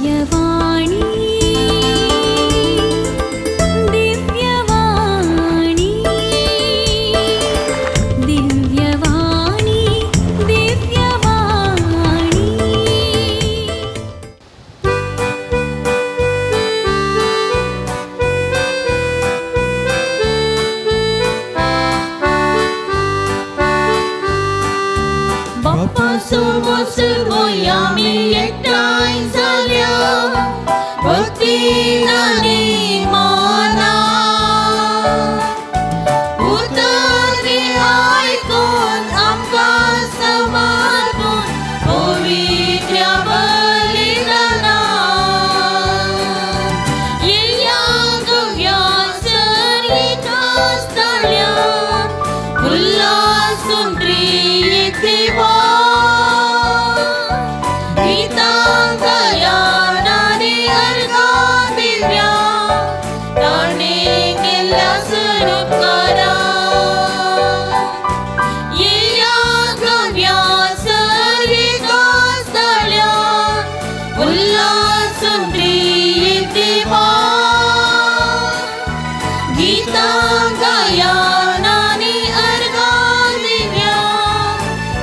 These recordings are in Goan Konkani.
दिव्यवाणी दिव्यवाणी दिव्यवाणी दिव्यवाणी। बाप्पा सोबो सर्वय आमी एकठांय जाल्या भक्तीन आनी मनान उतर आयकून आमकां समर्पून पवित्र बलिदानान येया गव्या सरिता स्थल्यान उल्हासून प्रिय देवा गीतां गायन आनी अर्घां दिव्या ताणें केल्ल्या सरुपकारा येया गव्या सरिता स्थल्यान उल्हासून प्रिय देवा गीतां गायन आनी अर्घां दिव्या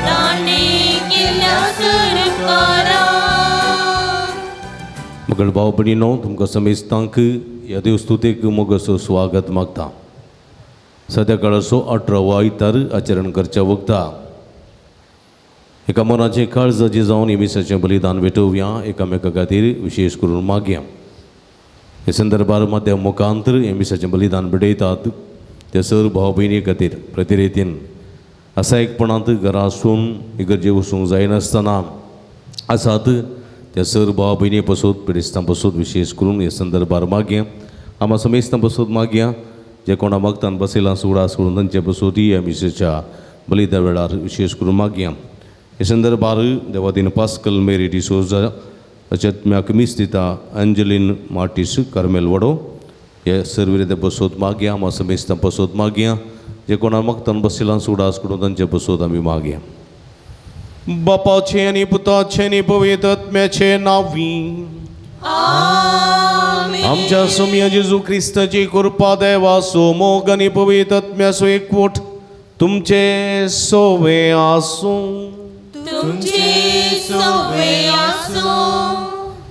ताणें केल्ल्या सरुपकारा। मगळ भाव भयणीनो, तुमकां समेस्तांक ह्या देवस्तुतेक मोगाचो स्वागत मागता। सद्या काळाचो 18वो आयतार आचरण करच्या वखदा एका मनाचें काळजाचें जावन हे मिसाचें बलिदान भेटोवया, एकामेका खातीर विशेश करून मागया। हे संदर्भार माध्यम मुखांतर हे मिसाचें बलिदान भेटयतात ते सर भाव भयणी खातीर प्रतिरेतीन असायकपणांत घरा आसून इगर्जे वचूंक जायनासतना आसात त्या सर भाव भयणी पसून पिडेस्तां पसून विशेश करून हे संदर्भार मागया। आमा समेस्तां पसून मागया जे कोणा मागतान बसयलां सुवडा सोडून तांचे पसून ह्या मिसेच्या बलिदा वेळार विशेश करून मागया। हे संदर्भार देवादीन पास्कल मेरी डिसोजा अचत्म्याक मीस दिता अंजलीन मार्टीस कार्मेल वडो हे सर्विरे बसोत मागया। आमा समेस्तां पसून मागया जे कोणा मागतान बसयलां सुवडा सोडून तांचे पसून आमी मागया। बापाचे आनी पुताचे आनी पवित्र आत्म्याचे नांवी आमेन। आमच्या सोम्या जेजू क्रिस्ताची कृपा देवाचो मोग आनी पवित्र आत्म्याचो एकवट तुमचे सोवे आसूं। तुमचे सोवे आसूं।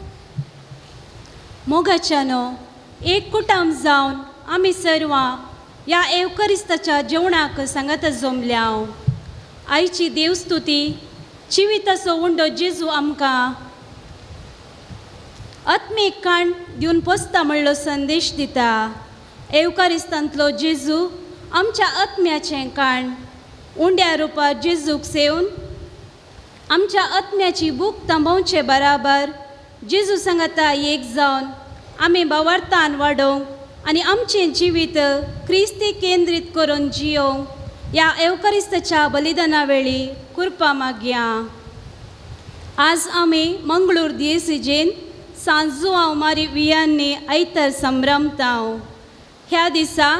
मोगाच्यानो एक कुटुंब जावन आमी सर्वां ह्या एवकरिस्ताच्या जेवणाक सांगात जमल्या। आयची देवस्तुती जिविताचो उंडो जेजू आमकां आत्मीक काण दिवन पोसता म्हणलो संदेश दिता। एवकारिस्तांतलो जेजू आमच्या आत्म्याचें काण उंड्या रुपार जेजूक सेवन आमच्या आत्म्याची भूक थांबोवचे बराबर जेजू सांगाता एक जावन आमी भावार्थान वाडोवंक आनी आमचें जिवीत क्रिस्ती केंद्रीत करून जियोवंक ह्या एवकरिस्ताच्या बलिदाना वेळी कृपा मागया। आज आमी मंगळूर दियेसिजेन सांजुआंव मारी वियांनी आयतार संभ्रमतांव। ह्या दिसा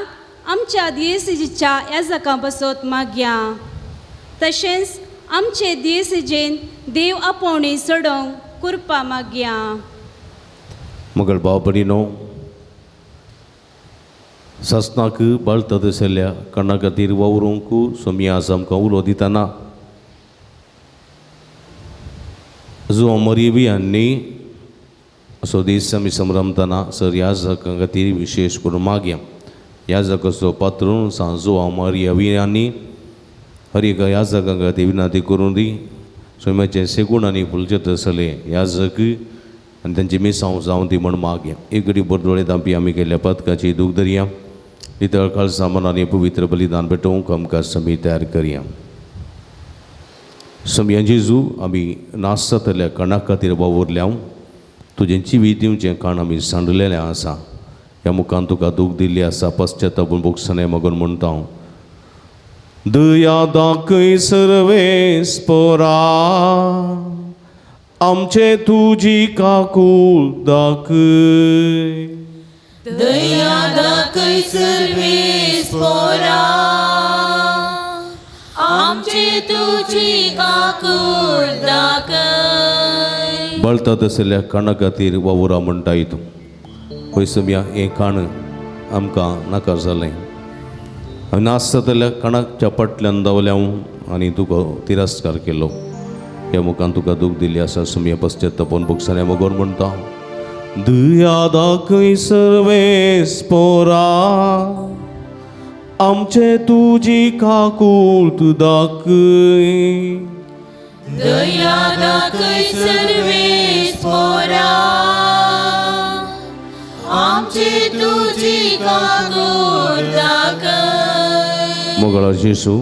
आमच्या दियेसिजीच्या याजकां बसोत मागया। तशेंच आमचे दियेसिजेन देव आपोवणी चडोवंक कृपा मागया। मगळ भाव भयणीनो, सासनाक बाळता दिसल्या कणा खातीर वावरूंक सोमया आज आमकां उलो दितना जुआंव मरियवी आनी असो दीस आमी संभ्रमतना सर ह्या जाकां खातीर विशेश करून मागया। ह्या जाकाचो पात्रून सांजुआंव मरियवी आनी हर एका ह्या जाकां खातीर विनंती करून दी सोम्याचें सेगूण आनी फुलचें तसले ह्या जाक आनी तांची मिसांव जावं दी म्हण मागया। एक घडी बरदोळे दांपी आमी केल्ल्या पदकाची दूख धरया। नितळ काळसा मनान पवित्र बलिदान भेटोवंक आमकां समी तयार करया। समया जेजू आमी नासतल्या कणा खातीर वावुरल्या तुजें जिवीत दिवचें काण आमी सांडलेलें आसा। ह्या मुखान तुका दूख दिल्ली आसा पश्चातापून भोगसणें मगून म्हणटा हांव दया दाखय सर्वेस्पोरा आमचे तुजी काकूळ दाखय। दया दाखय सर्वेस्पोरा आमचे तुजी काकूळ दाखय। बळतात आशिल्ल्या काणा खातीर वावुरा म्हणटाय तूं. पळय सोमया, हें काण आमकां नाका जालें. आमी नासता काणाच्या फाटल्यान धांवल्या आनी तुका तिरस्कार केलो. ह्या मुखान तुका दूख दिल्ली आसा. सोमया, पश्चात्तापून भोगसण्या मगोर म्हणटा, दया दाखय सर्वेस पोरा, आमचे तुजी काकूट दाखय. दया दाखय सर्वेस पोरा, आमचे तुजी काकूट दाखय. मोगळा जेसू,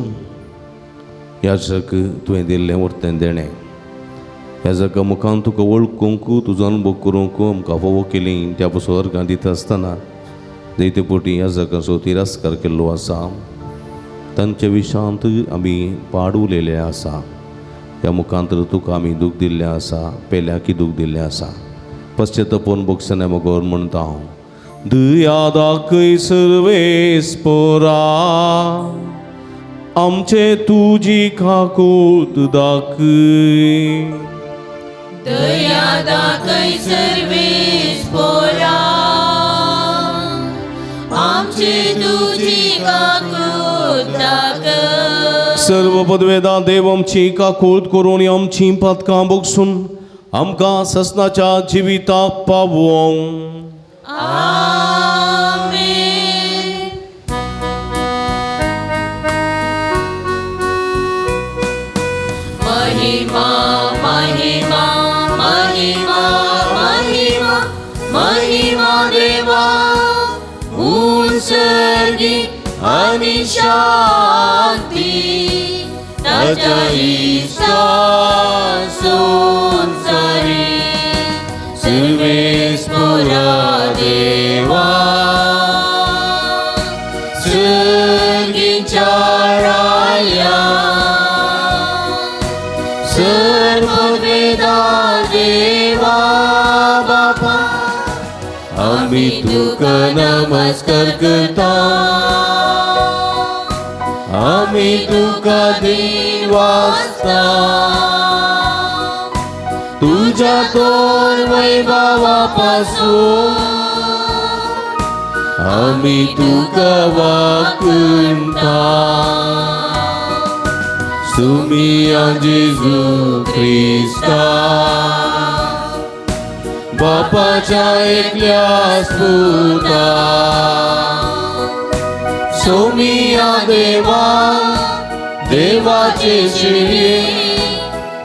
ह्या जग तुवें दिल्लें वर्तें देणें, ह्या जगा मुखान तुका वळखूंक, तुजो अनुभव करूंक आमकां फावो केली. त्या पसून अर्गां दिता आसतना जायते पटी ह्या जगाचो तिरस्कार केल्लो आसा. तांच्या विशांत आमी पाड उलयले आसा. ह्या मुखांत तुका आमी दूख दिल्लें आसा, पेल्याकी दूख दिल्लें आसा. पश्चातापून भोगसण्या मगोर म्हणटा हांव, दया दाखय सर्वेस पोरा, आमचे तुजी काकूट दाखय. दया दाखय सर्वेस पोरा, आमचे तुजी काकूट दाखय. सर्व पदवेदा देव आमची काकूट करून आमची पातकां भोगसून आमकां ससनाच्या जिविताक पावोवं. आमेन. महिमा महिमा महिमा महिमा महिमा देवा उत्सर्गी आणि शांती ताच्या इश्टा संसारी सर्वेस पोरा देवा सर्गीच्या राया सर्ववेदा देवा बापा आमी तुका नमस्कार करता, आमी तुका दिवासता. तुज्या तोर वैभवा पासून आमी तुका वाकुंता. सुमिया जेजू क्रिस्ता, बापाच्या एकल्या पुता, सोमिया देवा देवाचे श्री,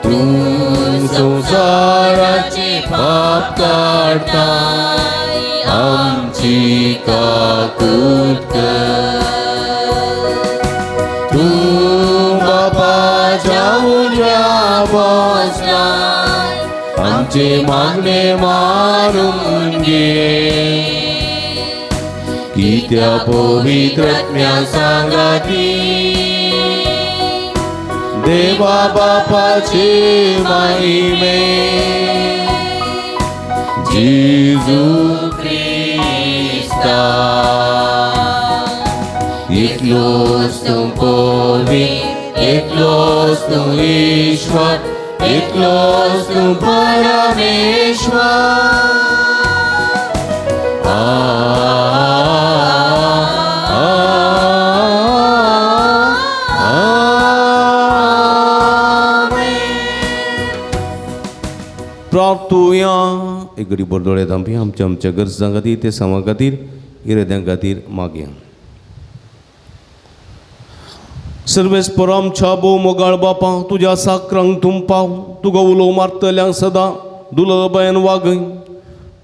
तूं संवसाराचे पाप काडताय, आमची काकूट कर. तूं बापाच्या उजव्या बसलाय, आमचे मागणे मारून घे. कित्या पवित्र आत्म्या सांगाती देवा बापाचे महिमे जेजू क्रिस्ता, एकलोच तूं पवित्र, एकलोच तूं ईश्वर, एकलोच तूं परमेश्वर. आ, आ, आमेन. प्रार्थुया. एक गरीब दोळे धांपी. आमच्या आमच्या गरजां खातीर, ते सामा खातीर, इराद्यां खातीर मागया. सर्वेस्पर आमच्या भोव मोगाळ बापा, तुज्या साकरांक तूं पाव. तुका उलो मारतल्यांक सदां दुलबयान वागय.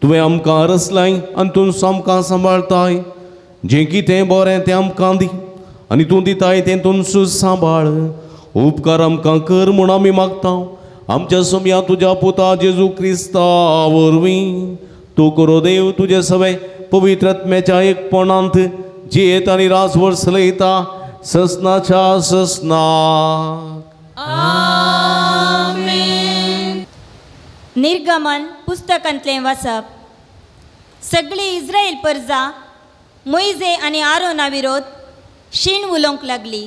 तुवें आमकां रचलाय आनी तूं आमकां सांबाळताय. जें कितें बरें तें आमकां दी आनी तूं दिताय तें तूंच सांबाळ. उपकार आमकां कर म्हूण आमी मागता आमच्या सोमया तुज्या पुता जेजू क्रिस्ता वरवीं. तूं करो देव तुजे सवे पवित्र आत्म्याच्या एकपणांत जियेत आनी राजवट चलयता ससनाच्या ससनाक. आमेन. निर्गमन पुस्तकांतलें वाचप. सगळी इस्रायल परजा मोयजे आनी आरोना विरोध शीण उलोवंक लागली.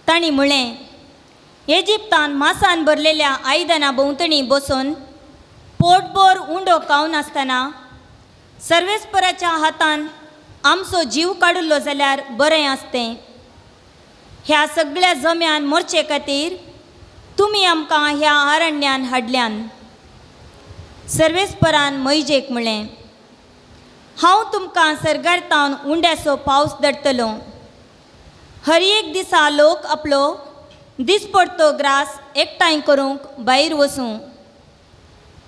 तांणी म्हळें, इजिप्तान मासान भरलेल्या आयदनां भोंवतणी बसून पोटभर उंडो खावन आसतना सर्वेस्पराच्या हातान आमचो जीव काडिल्लो जाल्यार बरें आसतें. ह्या सगळ्या जम्यान मोरचे खातीर तुमी आमकां ह्या अरण्यान हाडल्यान. सर्वेस्परान मैजेक म्हणलें, हांव तुमकां सर्गारतावन उंड्याचो पावस धाडटलो. हर एक दिसा लोक आपलो दिसपडतो ग्रास एकठांय करूंक भायर वचूं.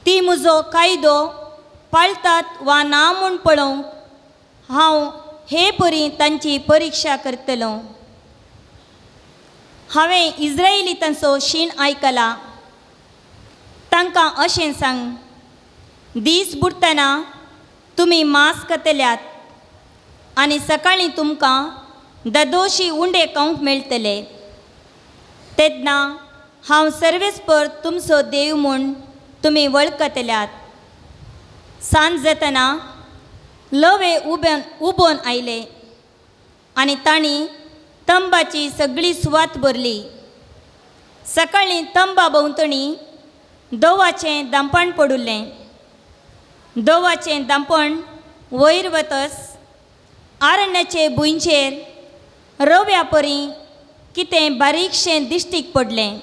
ती म्हजो कायदो पाळटात वा ना म्हूण पळोवंक हांव हे परी तांची परिक्षा करतलो. हांवें इस्रायली तांचो शीण आयकला. तांकां अशें सांग, दीस बुडटना तुमी मांस खातल्यात आनी सकाळीं तुमकां ददोशी उंडे खावंक मेळटले. तेन्ना हांव सर्वेस्पर तुमचो देव म्हूण तुमी वळखतल्यात. सांज जातना लवे उबोन आयले आनी तांणी तंबाची सगळी सुवात भरली. सकाळीं तंबा भोंवतणी दवाचें दांपण पडिल्लें. दवाचें दांपण वयर वतस आरण्याचे भुंयचेर रव्या परी कितें बारीकशें दिश्टीक पडलें.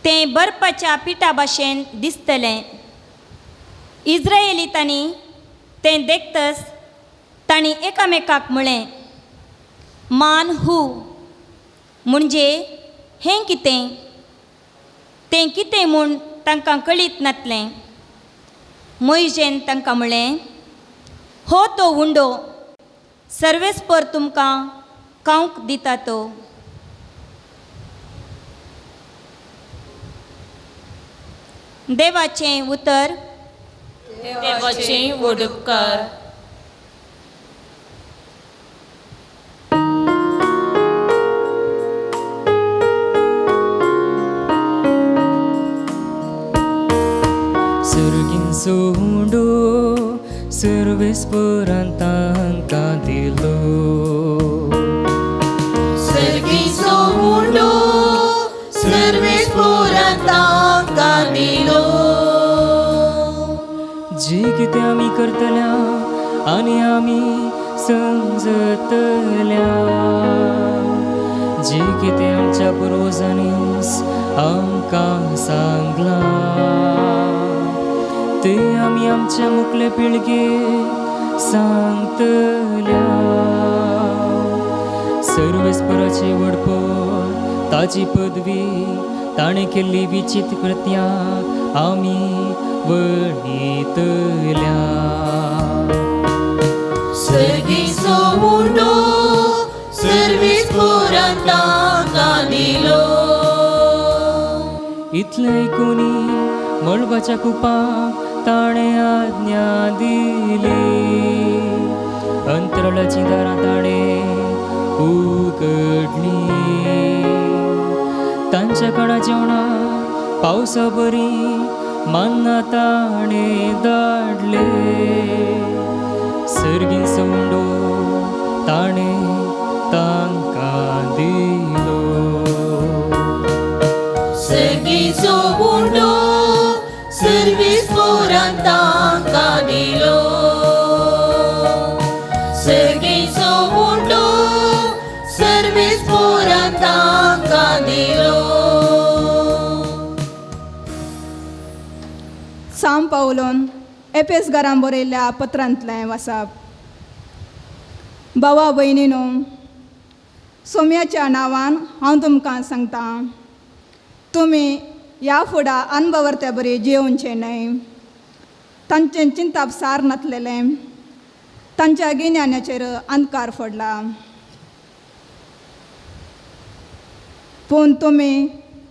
तें बर्फाच्या पिठा भाशेन दिसतलें. इस्रायलितांनी तें देखतच तांणी एकामेकाक म्हळें, मान हू म्हणजे हें कितें? तें कितें म्हूण तांकां कळीत नातलें. मोयजेन तांकां म्हळें, हो तो उंडो सर्वेस्पर तुमकां खावंक दिता तो. देवाचें उतर. देवाचें व्हड उपकार. सर्गींचो उंडो सर्वेस्परान तांकां दिलो. सर्गीचो उंडो सर्वेस्परान तांकां दिलो. जे कितें आमी करतल्या आनी आमी समजतल्या, जे कितें आमच्या पुर्वजांनी आमकां सांगलां ते आमी आमच्या मुखले पिळगे सांगतल्या. सर्वेस्पराची व्हडपण ताची पदवी ताणें केल्ली विचित्र कृत्यां आमी वर्णितल्या. सर्गीचो उंडो सर्वेस्परान तांकां दिलो. इतलें आयकूनी मळबाच्या कुपां ताणें आज्ञा दिली. अंतराळाचीं दारां ताणें उगडलीं. तांच्या काळा जेवणां पावसा बरी मान्ना ताणें धाडले. सर्गींचो उंडो ताणें तांकां दिलो. सर्गीचो उंडो सर्वेस्परान तांकां दिलो. सर्गीचो उंडो सर्वेस्परान तांकां दिलो. साम पावलोन एपेस घरान बरयल्ल्या पत्रांतलें वाचप. भावा भयणीनो, सोम्याच्या नांवान हांव तुमकां सांगता, तुमी ह्या फुडा अनभवर्ते बरी जियोवचें न्हय. तांचें चिंताप सार नातलेलें, तांच्या गिन्यानाचेर अंधकार पडला. पूण तुमी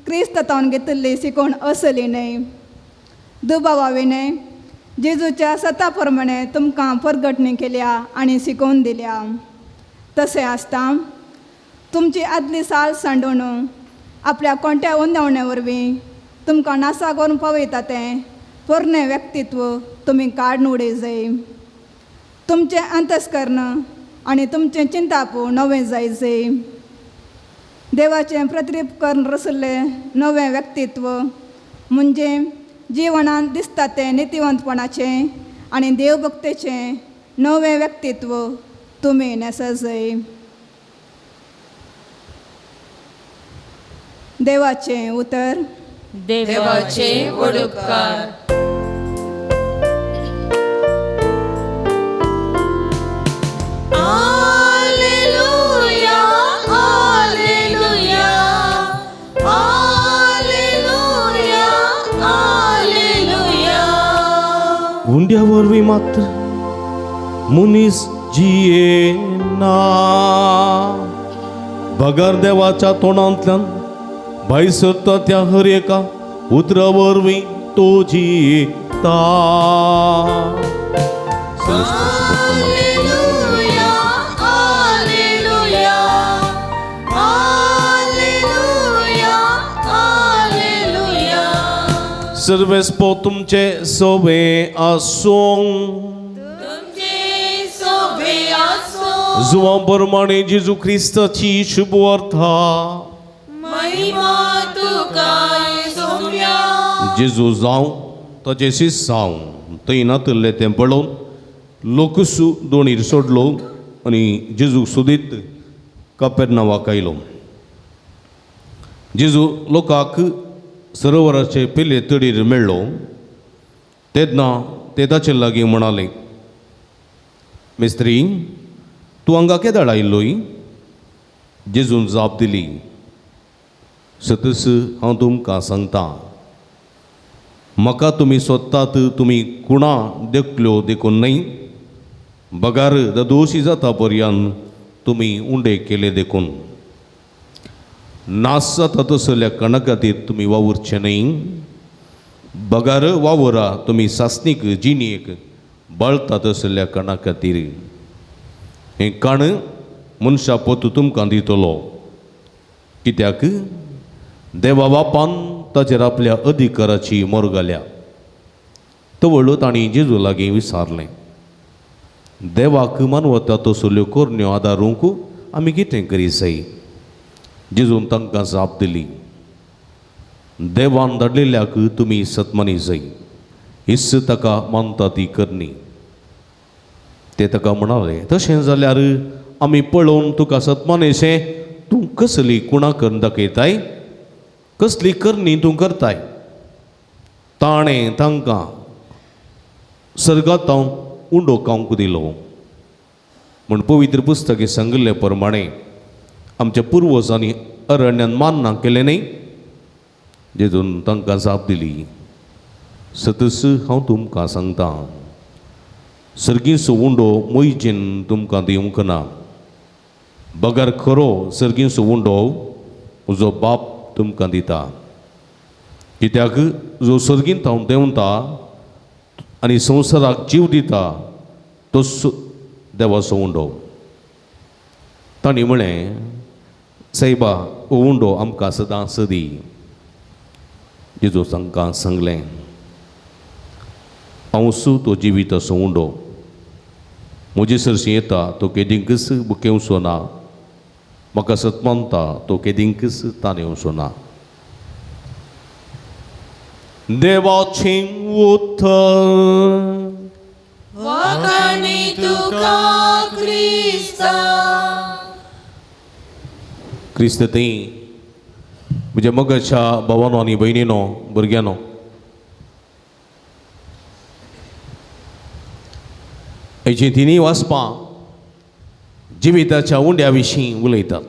क्रिस्त तावन घेतिल्ली शिकवण असली न्हय. दुबावा विणें जेजूच्या सता प्रमाणे तुमकां परगटणी केल्या आनी शिकोवन दिल्या. तशें आसता तुमची आदली साल सांडून आपल्या कोणत्या उंदवणे वरवीं तुमकां नासा करून पावयता तें पोरणें व्यक्तित्व तुमी काडून उडय जाय. तुमचें अंतस्कर्ण आनी तुमचें चिंताप नवें जाय जाय. देवाचें प्रतिरूप करून रचल्लें नवें व्यक्तित्व म्हणजे जिवनांत दिसता तें नितिवंतपणाचें आनी देवभक्तेचें नवें व्यक्तित्व तुमी न्हेसजय. देवाचें उतर. देवाचे व्हड उपकार. Alleluia, alleluia, alleluia, alleluia. उंड्या वरवीं मात्र मनीस जियेना, बगर देवाच्या तोंडांतल्यान भायर सरता त्या हर एका उतरा वरवीं तो जियेता. Alleluia, alleluia, alleluia, alleluia. सर्वेस्पो तुमचे सोबे आसूं. तुमचे सोबे आसूं. जुवां प्रमाणे जेजू क्रिस्ताची शुभ वार्ता. महिमा तुका सोम्या. जेजू जावं ताचे शिसांव थंय नातल्ले तें पळोवन लोकसू दोणीर सोडलो आनी जेजूक सोदीत कापेरनांवाक आयलो. जेजू लोकांक सरोवराचे पेले तडीर मेळ्ळो तेन्ना ते ताचे लागीं म्हणाले, मिस्त्री, तूं हांगा केदाळ आयिल्लोय? जेजून जाप दिली, सतस हांव तुमकां सांगता, म्हाका तुमी सोदतात तुमी कुणा देखल्यो देखून न्हय, बगार ददोशी जाता पर्यंत तुमी उंडे केले देखून. नास जाता तसल्या कणा खातीर तुमी वावुरचे न्हय, बगार वावुरा तुमी सासणीक जिणेक बळता तसल्या कणा खातीर. हें कण मनशा पोतू तुमकां दितलो, कित्याक देवा बापान ताचेर आपल्या अधिकाराची मोर घाल्या. तवळ तांणी जेजू लागीं विचारलें, देवाक मानवता तसल्यो करण्यो आदारूंक आमी कितें करी जाय? जेजून तांकां जाप दिली, देवान धाडलेल्याक तुमी सतमानी जाय, इस ताका मानता ती करणी. ते ताका म्हणाले, तशें जाल्यार आमी पळोवन तुका सतमानेशें तूं कसली कुणा करून दाखयताय, कसली करणी तूं करताय? ताणें तांकां सर्गांत उंडो खावंक दिलो. म्हूण पवित्र पुस्तकें सांगिल्ले प्रमाणे आमच्या पुर्वजांनी अरण्यान मान्ना केलें न्हय? जेजून तांकां जाप दिली, सतस हांव तुमकां सांगता, सर्गीचो उंडो मोयजेन तुमकां दिवंक ना, बगर खरो सर्गीचो उंडो म्हजो बाप तुमकां दिता. कित्याक जो सर्गींत हांव देंवता आनी संवसाराक जीव दिता तो देवाचो उंडो. तांणी म्हळें, सायबा, हो उंडो आमकां सदां सदी. जेजू तांकां सांगलें, हांव सू तो जिवीत असो उंडो, म्हजे सरशीं येता तो केदींकच बुकेवचो ना, म्हाका सत मानता तो केदींकच तानेवचो ना. देवाचें उतर. वाखाणी तुका क्रिस्ता. क्रिस्त थंय म्हज्या मोगाच्या भावानो आनी भयणीनो, भुरग्यांनो, हेची तिनूय वाचपां जिविताच्या उंड्या विशीं उलयतात.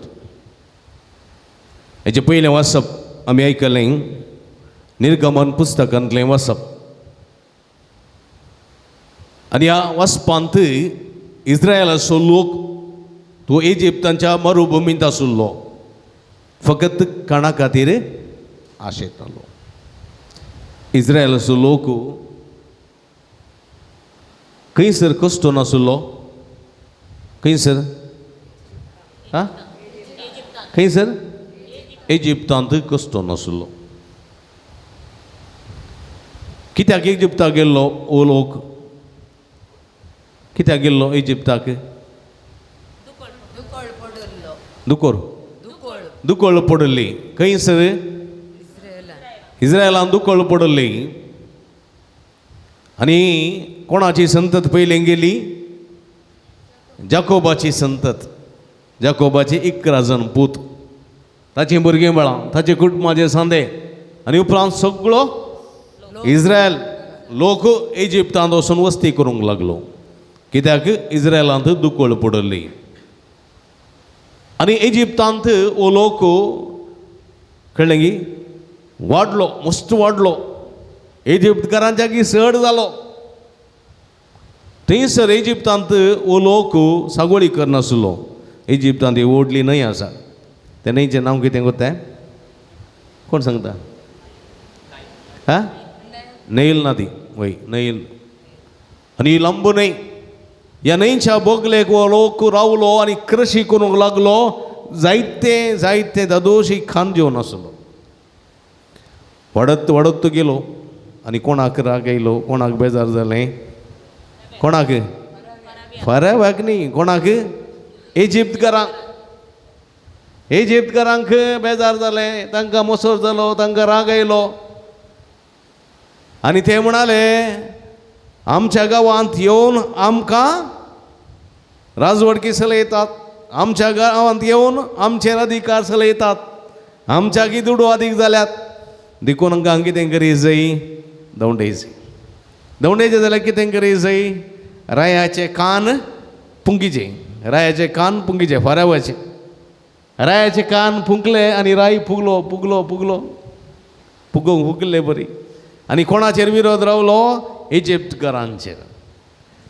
हेचें पयलें वाचप आमी आयकलें निर्गमन पुस्तकांतलें वाचप, आनी ह्या वाचपांत इस्रायलाचो लोक तो इजिप्तांच्या मरुभुमींत आशिल्लो, फकत काणा खातीर आशेतालो. इस्रायलाचो लोक खंयसर कश्टो नाशिल्लो, खंयसर आं खंयसर इजिप्तांत कश्टो नाशिल्लो. कित्याक इजिप्ताक गेल्लो हो लोक? कित्याक गेल्लो इजिप्ताक? दुकोर दुकळ पडिल्ली. खंयसर? इस्रायलान दुकळ पडिल्ली. आनी कोणाची संतत पयलीं गेली? जाकोबाची संतत. जाकोबाची 11 जाण पूत, ताचीं भुरगीं बाळां, ताचे कुटुंबाचे सांदे, आनी उपरांत सगळो इस्रायल लोक इजिप्तांत वचून वस्ती करूंक लागलो. कित्याक? इस्रायलांत दुकळ पडिल्ली आनी इजिप्तांत हो लोक कळ्ळें की वाडलो, मस्त वाडलो, इजिप्तकारांच्या की चड जालो. थंयसर इजिप्तांत हो लोक सागोळी करनासलो. इजिप्तांत ही व्हडली न्हंय आसा, त्या न्हंयचें नांव कितें कोत्ता? कोण सांगता? हा, नैल नदी. वय, नैल. आनी ही लांब न्हंय. ह्या न्हंयच्या बोगलेक हो लोक रावलो आनी कृशी करूंक लागलो. जायते जायते दादोशी खाण जेवन आसलो. वाडत वाडत गेलो आनी कोणाक राग येयलो, कोणाक बेजार जालें, कोणाक? फारावाक न्ही, कोणाक? इजिप्तकारांक. इजिप्तकारांक बेजार जालें, तांकां मोसोर जालो, तांकां राग येयलो आनी ते म्हणाले आमच्या गांवांत येवन आमकां राजवडकी चलयतात, आमच्या गांवांत येवन आमचेर अधिकार चलयतात, आमच्या की दुडू अदीक जाल्यात, देखून आमकां कितें करी जाय? दवंडे जाय. दवंडेचे जाल्यार कितें करी जाय? रायाचे कान पुंकीचे, रायाचे कान पुंकीचे, फारावाचे रायाचे कान फुंकले आनी राय फुगलो फुगलो फुगलो फुगोवंक फुगले बरी. आनी कोणाचेर विरोध रावलो? इजिप्तकारांचेर.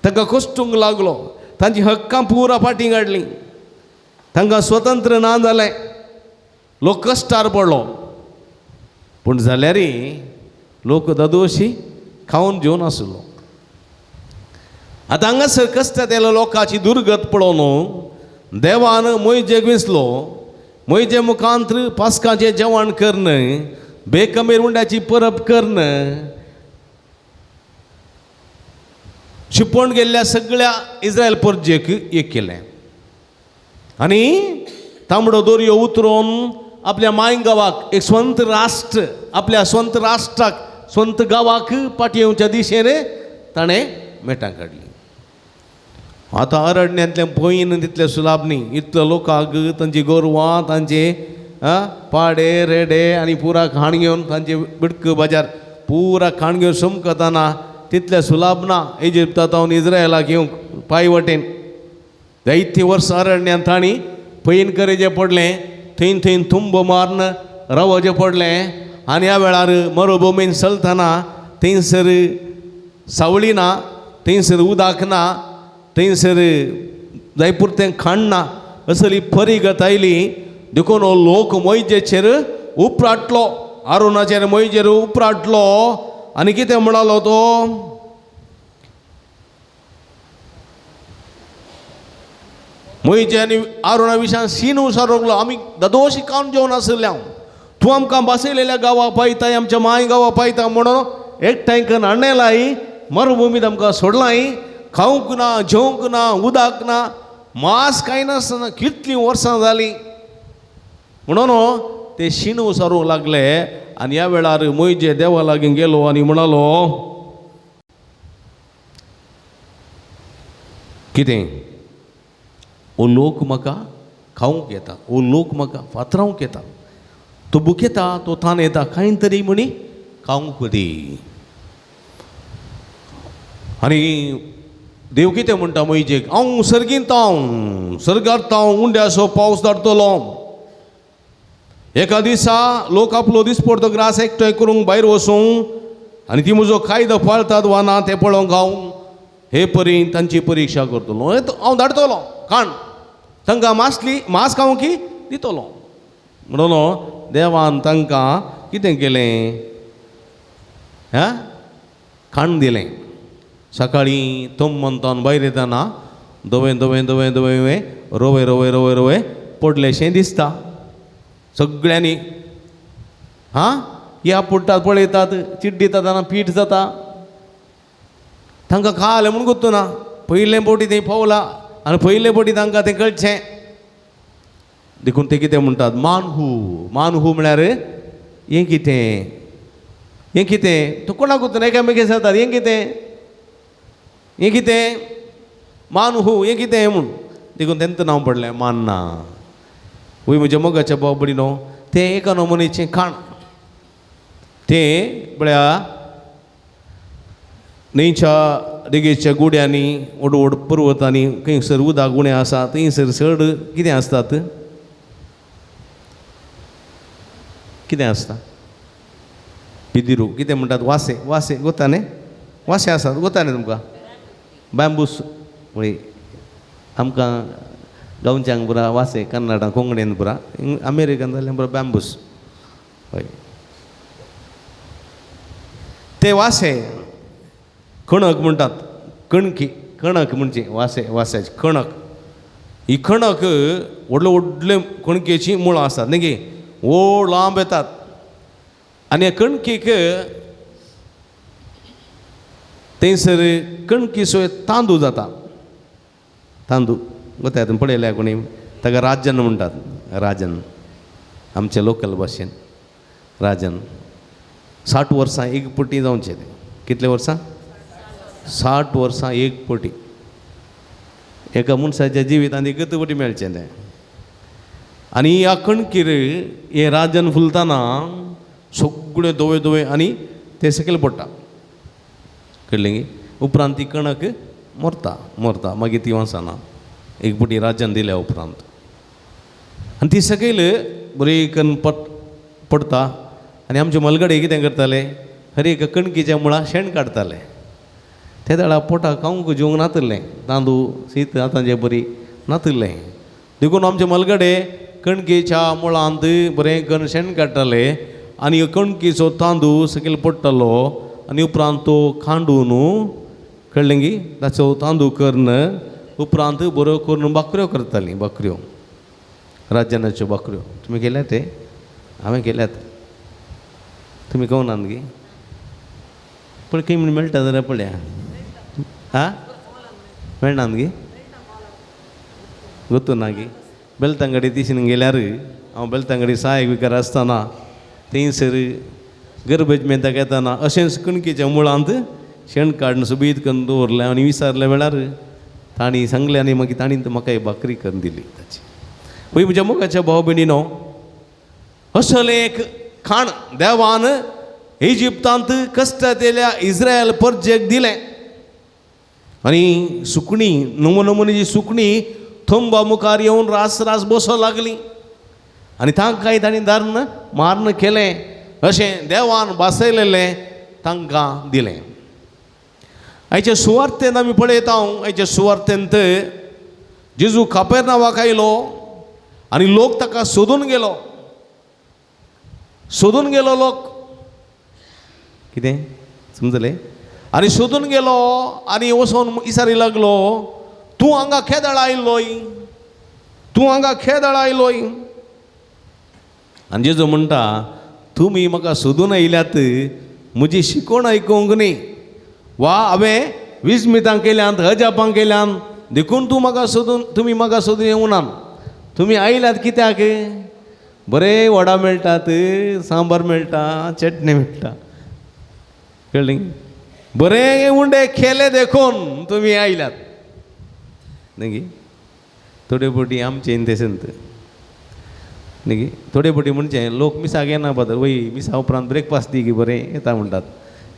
तांकां कश्टूंक लागलो, तांची हक्कां पुरा फाटीं काडलीं, तांकां स्वतंत्र ना जालें, लोक कश्टार पडलो. पूण जाल्यारय लोक दादोशी खावन जेवन आसलो. आतां हांगासर कश्टांत आयलो लोकांची दुर्गत पळोवन देवान मोयजेक विसलो. मोयजे मुखांत पास्काचें जेवण कर्ण, बेकमेर उंड्याची परब कर्ण, शिपण गेल्ल्या सगळ्या इस्रायल परजेक एक केलें आनी तांबडो दोरयो उतरून आपल्या माय गांवाक एक स्वंत राष्ट्र, आपल्या स्वंत राष्ट्राक, स्वंत गांवाक पाटी येवच्या दिशेन ताणें मेटां काडली. आतां अरण्यांतलें पयन तितलें सुलाभ न्ही, इतलो लोकांक तांची गोरवां, तांचे पाडे रेडे आनी पुरा खाण घेवन तांचे बिडक बाजार पुरा खाण घेवन समकताना तितलें सुलाभ ना. इजिप्तांत इस्रायलाक येवंक पांय वटेन जायतीं वर्सां अरण्यांत तांणी पयन करेचें पडलें, थंय थंय तुंब मारून रावचें पडलें. आनी ह्या वेळार मरुभुमीन चलतना थंयसर सावळी ना, थंयसर उदक ना, थंयसर जाय पुरतें खाण ना, असली परिगत आयली. देखून हो लोक मोयजेचेर उपराटलो, आरोनाचेर मोयजेर उपराटलो आनी कितें म्हणालो तो? मोयजे आनी आरोना विशान सीन उसारोगलो, आमी दादोशी खावन जेवन आशिल्ले, तूं आमकां बसयलेल्या गांवा पायताय, आमच्या माय गांवा पायता म्हणून एकठांय करून हाडलेलाय, मरुभुमींत आमकां सोडलाय, खावंक ना, जेवंक ना, उदक ना, मांस कांय नासतना कितलीं वर्सां जालीं म्हणून ते शीण उसारूंक लागले. आनी ह्या वेळार मोयजे देवा लागीं गेलो आनी म्हणालो कितें? ओ लोक म्हाका खावंक येता, ओ लोक म्हाका फातरावंक येता, तो बुकेता, तो तान येता, कांय तरी म्हणी खावंक दी. आनी देव कितें म्हणटा मोयजेक? हांव सर्गींत हांव, सर्गार हांव उंड्याचो पावस धाडटलो. एका दिसा लोक आपलो दिसपडतो ग्रास एकठांय करूंक भायर वचूं आनी ती म्हजो कायदो पाळतात वा ना तें पळोवंक हांव हे परी तांची परिक्षा करतलो. हांव धाडटलो खाण तांकां, मासली मास खावंक की दितलो. म्हणून देवान तांकां कितें केलें? हा, खाण दिलें. सकाळीं तोम भायर येतना धवें धवें धवें धवें रवे रवे रवे रवे पडलेशें दिसता सगळ्यांनी. हां, ह्या पुट्टात पळयतात, चिड्डी जाता, पीठ जाता, तांकां खालें म्हूण गोत्तू ना. पयले बोटी थंय पावला आनी पयले बोटी तांकां तें कळचें. देखून ते कितें म्हणटात? मानहू. मानहू म्हळ्यार हें कितें, हें कितें? तो कोणाक गोत्तू ना, एकामेकी जातात हें कितें? हें कितें मान हू, हें कितें म्हूण देखून तेंच नांव पडलें मान्ना. वय म्हज्या मोगाच्या भाव भयणीनो, तें एका नमुनेचें खाण. तें म्हळ्यार न्हंयच्या देगेच्या गुड्यांनी, व्हड व्हड पर्वतांनी, खंयसर उदक उणें आसा थंयसर चड कितें आसतात, कितें आसता पिदिरू कितें म्हणटात, वासे. वासे गोता न्ही, वासे आसात गोता न्ही तुमकां, बॅम्बूस. वय आमकां गांवच्यांक पुरा वासे, कन्नडा कोंकणीन पुरा, अमेरिकन जाल्यार पुरा बॅम्बूस. हय ते वासे कणक म्हणटात, कणकी, कणक म्हणजे वासे, वास्याची कणक. ही कणक व्हडले व्हडले कणकेचीं मुळां आसतात न्ही गे, व्हड लांब येतात आनी ह्या कणकेक थंयसर कणकीचो तांदूळ जाता. तांदूळ गोताय तुमी पळयल्या कोणी, ताका राजन म्हणटात. राजन आमच्या लोकल भाशेन राजन. 60 वर्सां एक पटी जावचें तें. कितले वर्सां? 60 वर्सां एक पटी. एका मनशाच्या जिवितांत एकच पटी मेळचें तें. आनी ह्या कणकीर हें राजन फुलतना सगळें धवें धवें आनी तें सकयल पडटा, कळ्ळें गी. उपरांत ती कणक मरता, मरता मागीर ती वचना एक पटी राजन दिल्या उपरांत. आनी ती सकयल बरी कन्न पडटा. आनी आमचे मलगडे कितें करताले, हर एक कणकीच्या मुळां शेण काडटाले. ते वेळार पोटाक खावंक जेवंक नातिल्लें, तांदूळ शीत आतांचे बरी नातिल्लें. देखून आमचे मलगडे कणकेच्या मुळांत बरें कन्न शेण काडटाले आनी कणकीचो तांदूळ सकयल पडटालो आनी उपरांत तो खांडून, कळ्ळें गी, ताचो तांदूळ करून उपरांत बऱ्यो करून भाकऱ्यो करतालीं. भाकऱ्यो, राजनाच्यो भाकऱ्यो तुमी केल्यात ते? हांवें केल्यात. तुमी खावनात गी? पळय खंय म्हूण मेळटा जाल्यार पळया. आं मेळनात गी? गोतू ना गी? बेलतांगडी तिशीन गेल्यार हांव बेलतांगडी सहायक विकार आसतना थंयसर गरबेज मेंताक येतना अशेंच कणकेच्या मुळांत शेण काडून सुबीत करून दवरलें आनी विचारल्या वेळार तांणी सांगलें आनी मागीर तांणी म्हाका एक भाकरी करून दिली ताची. वय म्हज्या मोगाच्या भाव भयणीनो, असलें एक खाण देवान इजिप्तांत कश्टांतल्या इस्रायल परजेक दिलें. आनी सुकणीं, नमो नमुनेची सुकणीं थंबा मुखार येवन रास रास बसो लागली आनी तांकांय तांणी धरून मारून केलें. अशें देवान भासयलेलें तांकां दिलें. आयचे सुवार्तेंत आमी पळयता, आयचे सुवार्तेंत जेजू कापेरनावाक आयलो आनी लोक ताका सोदून गेलो, सोदून गेलो लोक. कितें समजलें? आनी सोदून गेलो आनी वचोन इसारी लागलो, तूं हांगा खेदळ आयलोय, तूं हांगा खेदळ आयलोय. आनी जेजू म्हणटा, तुमी म्हाका सोदून आयल्यात म्हजी शिकवण आयकूंक न्ही, वा हांवें विस्मितां केल्यांत, अजापां केल्यांत, देखून तूं म्हाका सोदून, तुमी म्हाका सोदून येवनात. तुमी आयल्यात कित्याक? बरें वडा मेळटात, सांबार मेळटा, चटणी मेळटा, कळ्ळें? बरें उंडे केले देखून तुमी आयल्यात न्ही गी. थोडे फावटी आमचे इंतेसेंत न्ही गी, थोडे फावटी म्हणजे लोक मिसाक येना फादर, वय मिसा उपरांत ब्रेकफास्ट दी गी बरें येता म्हणटात,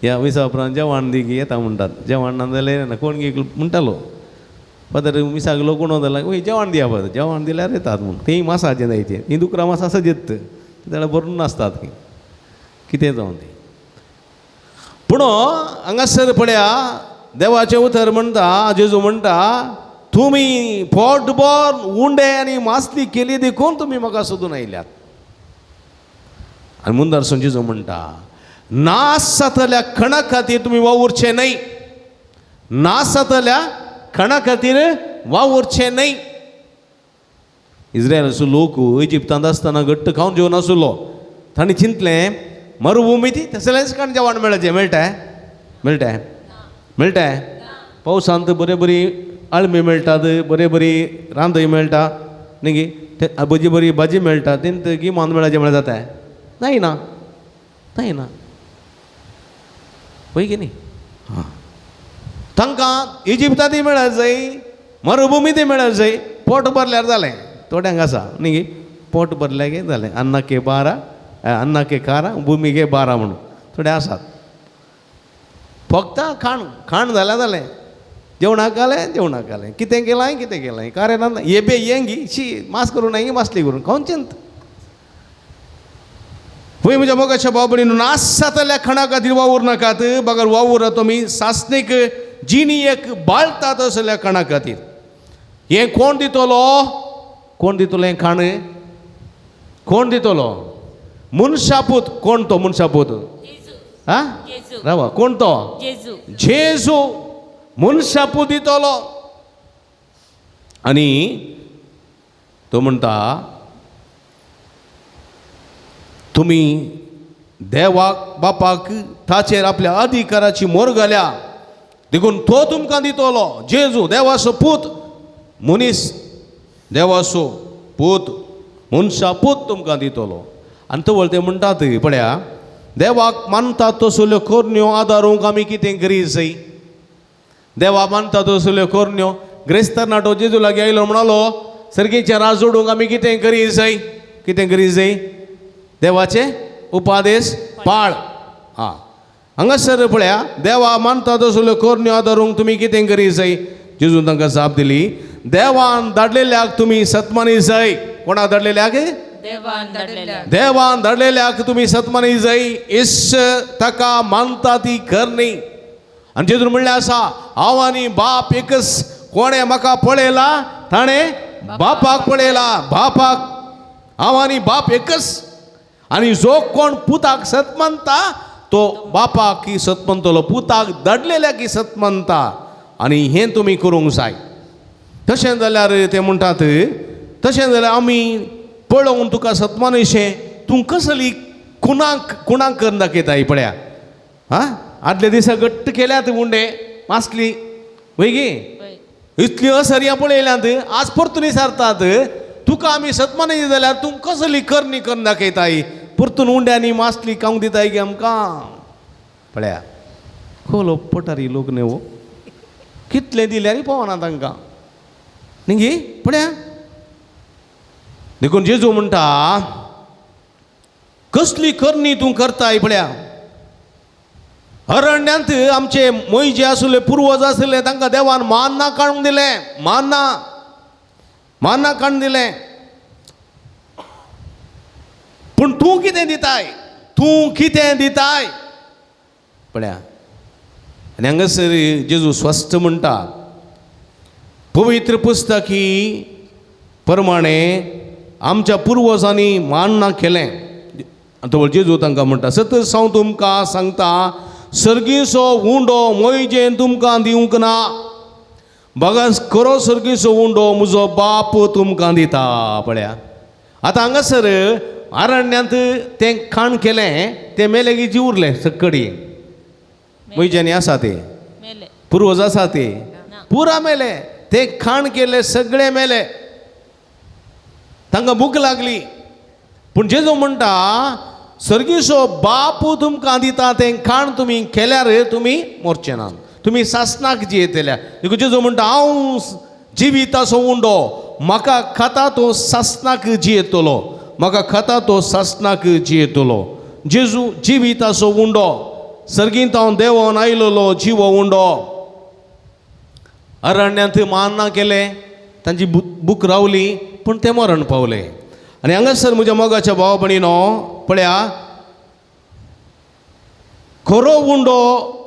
ह्या मिसा उपरांत जेवण दी गी येता म्हणटात. जेवण ना जाल्यार येना कोण गी म्हणटालो फादर मिसाक लोक कोण जाल्यार वय जेवण दिया फादर, जेवण दिल्यार येतात म्हूण. तीं मासाचें जायचें, तीं दुकरां मास आसा जेत जाल्यार भरून नासतात ती कितें जावन ती. पूण हांगासर पळया देवाचें उतर म्हणटा, जेजू म्हणटा, तुमी पोटभर उंडे आनी मासली केली देखून तुमी म्हाका सोदून आयल्यात. आनी मुंदारसून जेजू म्हणटा, नास जातल्या खणा खातीर तुमी वावुरचे न्हय, नास जातल्या खणा खातीर वावुरचे न्हय. इस्रायलाचो लोक इजिप्तांत आसतना घट्ट खावन जेवन आसलो, तांणी चिंतलें मरुभुमी ती तसलेंच काण जेवण मेळचें. मेळटा? मेळटा? मेळटा? पावसांत बरे बरी आळमी मेळटात, बरे बरी रांदय मेळटा न्ही गी, ते बरी बरी भाजी मेळटा, तेंत गिमान मेळचें म्हळ्यार जाता जायना, जायना, पळय की न्ही. हां, तांकां इजिप्तांतूय मेळत जाय, मरुभुमींतूय मेळत जाय, पोट भरल्यार जालें. थोड्यांक आसा न्ही, पोट भरल्यार गे जालें, अन्ना के बारा, अन्ना के कारा भुमी गे बारा म्हणून थोडे आसात. फक्त खाण खाण जाल्यार जालें, जेवणाक घालें जेवणाक घालें, कितें केलां कितें केलां, कारण ना ये बे येंगी शी मास करूं नाय मासली करून खावचेंत. वय म्हज्या मोगाच्या भाव भयणीनो, नासातल्या खाणा खातीर वावूर नाकात, बगर वावुरा तुमी सासणीक जिणी एक बाळतात असल्या खाणा खातीर. हें कोण दितलो? कोण दितलो हें खाण? कोण दितलो? मनशापूत. कोण तो मनशापूत? आं, रावा, कोण तो? जेजू मनशापूत दितलो. आनी तो म्हणटा तुमी देवाक बापाक ताचेर आपल्या अधिकाराची मोर घाल्या, देखून तो तुमकां दितलो. जेजू देवाचो पूत, मनीस देवाचो पूत, मनशा पूत तुमकां दितलो. आनी तवळ ते म्हणटात पळया, देवाक मानतात तसल्यो करण्यो आदारूंक आमी कितें करी जाय? देवा मानतात तसल्यो करण्यो. ग्रेस्त तरणाटो जेजू लागीं आयलो, म्हणालो सर्गीचें राज जोडूंक आमी कितें करी जाय? कितें करी जाय? देवाचे उपादेश पाळ. आं, हांगासर पळया, देवा मानता तसल्यो करण्यो आदारूंक तुमी कितें करी जाय? जेजून तांकां जाप दिली, देवान धाडलेल्याक तुमी सतमानी जाय. कोणाक धाडलेल्याक? देवान धाडलेल्याक. देवान धाडलेल्याक तुमी सतमानी जाय. इस ताका मानता ती करणी. आनी जेजून म्हणलें आसा, हांव आनी बाप एकच. कोणें म्हाका पळयला ताणें बापाक पळयला. बापाक हांव आनी बाप एकच. आनी जो कोण पुताक सत मानता तो बापाक की सत मानतलो, पुताक धाडलेल्याक की सत मानता. आनी हें तुमी करूंक जाय. तशें जाल्यार ते म्हणटात, तशें जाल्यार आमी पळोवन तुका सतमानशें तूं कसली कुणाक कुणाक करून दाखयता पळया. आं, आदल्या दिसा घट्ट केल्यात उंडे मासली वय गी, इतली असरयां पळयल्यात, आज परतून विचारतात तुका आमी सतमानशी जाल्यार तूं कसली करणी करून दाखयताय? परतून उंड्यांनी मासली खावंक दिताय गे आमकां. पळया खोलो पटारी लोक न्ही हो, कितलें दिल्यार पावना तांकां न्ही गी. पळया, देखून जेजू म्हणटा कसली करणी तूं करताय? पळया, अरण्यांत आमचे मोयजे आसले, पुर्वज आसले, तांकां देवान मान्ना काडून दिलें, मान्ना मान्ना काडून दिलें. पूण तूं कितें दिताय? तूं कितें दिताय? पळया, आनी हांगासर जेजू स्वस्थ म्हणटा, पवित्र पुस्तक ही प्रमाणे आमच्या पुर्वजांनी मान्ना केलें. आनी जेजू तांकां म्हणटा, सतत हांव तुमकां सांगता, सर्गीचो उंडो मोयजेन तुमकां दिवंक ना, बगास खरो सर्गीचो उंडो म्हजो बाप तुमकां दिता. पळया, आतां हांगासर अरण्यांत तें खाण केलें, तें मेलें जीव उरलें सक्कडी. मोयज्यांनी आसा ते पुर्वज आसा ते पुरा मेले, ते खाण केले सगळे मेले, तांकां भूक लागली. पूण जेजू म्हणटा सर्गीचो बाप तुमकां दिता तें खाण तुमी केल्यार तुमी मोरचे ना, तुमी सासणाक जियेतल्या. देखून जेजू म्हणटा हांव जिविताचो उंडो, म्हाका खाता तो सासणाक जियेतलो, म्हाका खाता तो सासणाक जियेतलो. जेजू जिविताचो उंडो, सर्गींत हांव देवोन आयलोलो जिवो उंडो. अरण्यांत मान्ना केलें, तांची भूक रावली, पूण ते मरण पावले. आनी हांगासर म्हज्या मोगाच्या भाव भयणीनो पळया, खरो उंडो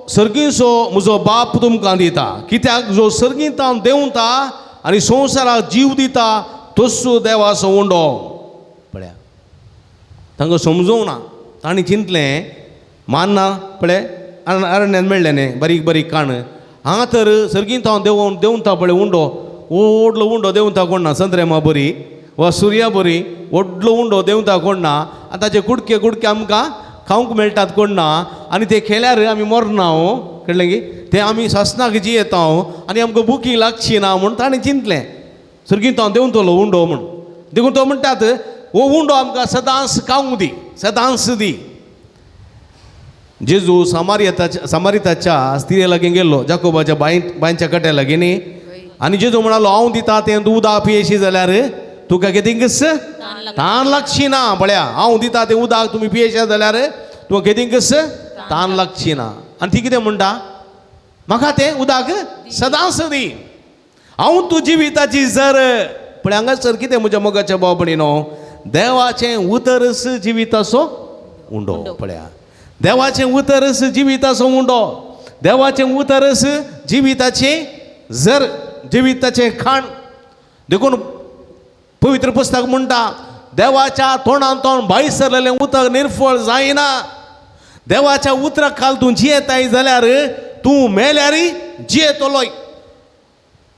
सर्गीचो म्हजो बाप तुमकां दिता, कित्याक जो सर्गींत देंवता आनी संवसाराक जीव दिता तस्सो देवाचो उंडो. पळया, तांकां समजूंक ना, तांणी चिंतलें मान्ना पळय अरण्यांत मेळ्ळें न्ही बारीक बारीक काण, हांगा तर सर्गींत हांव देंवोन देंवता पळय उंडो, व्हडलो उंडो देंवता कोण ना, संत्रेमा बरी वा सुर्या बरी व्हडलो उंडो देंवता कोण ना, आनी ताचे कुडके कुडके आमकां खावंक मेळटात कोण ना, आनी ते खेल्यार आमी मरना हो, कळ्ळें की ते आमी सासणाक जियेता हो आनी आमकां बुकी लागची ना म्हूण ताणें चिंतलें सर्गींत हांव देंवतलो उंडो म्हूण. देखून तो म्हणटात हो उंडो आमकां सदांच खावंक दी, सदांच दी. जेजू सामारियताच्या सामारिताच्या स्त्रिये लागीं गेल्लो, जाकोबाच्या बांय बांयच्या कट्या लागीं न्ही. आनी जेजू म्हणालो, हांव दिता तें तूं उदक पियेशी जाल्यार तुका कितेंकच तान लागची ना. पळया, हांव दिता तें उदक तुमी पियेशा जाल्यार तुका कितेंकच तान लागची ना. आनी ती कितें म्हणटा, म्हाका तें उदक सदांच दी, हांव तूं जिविताची जर. पळय हांगासर कितें म्हज्या मोगाच्या भाव भयणीनो, देवाचें उतरच जिविताचो उंडो. पळया, देवाचें उतरच जिविताचो उंडो, देवाचें उतरच जिविताचें जर, जिविताचें खाण. देखून पवित्र पुस्तक म्हणटा, देवाच्या तोंडान तोंड भायर सरलेलें उतर निर्फळ जायना. देवाच्या उतराक खाल तूं जियेताय जाल्यार तूं मेल्यारी जियेतलोय.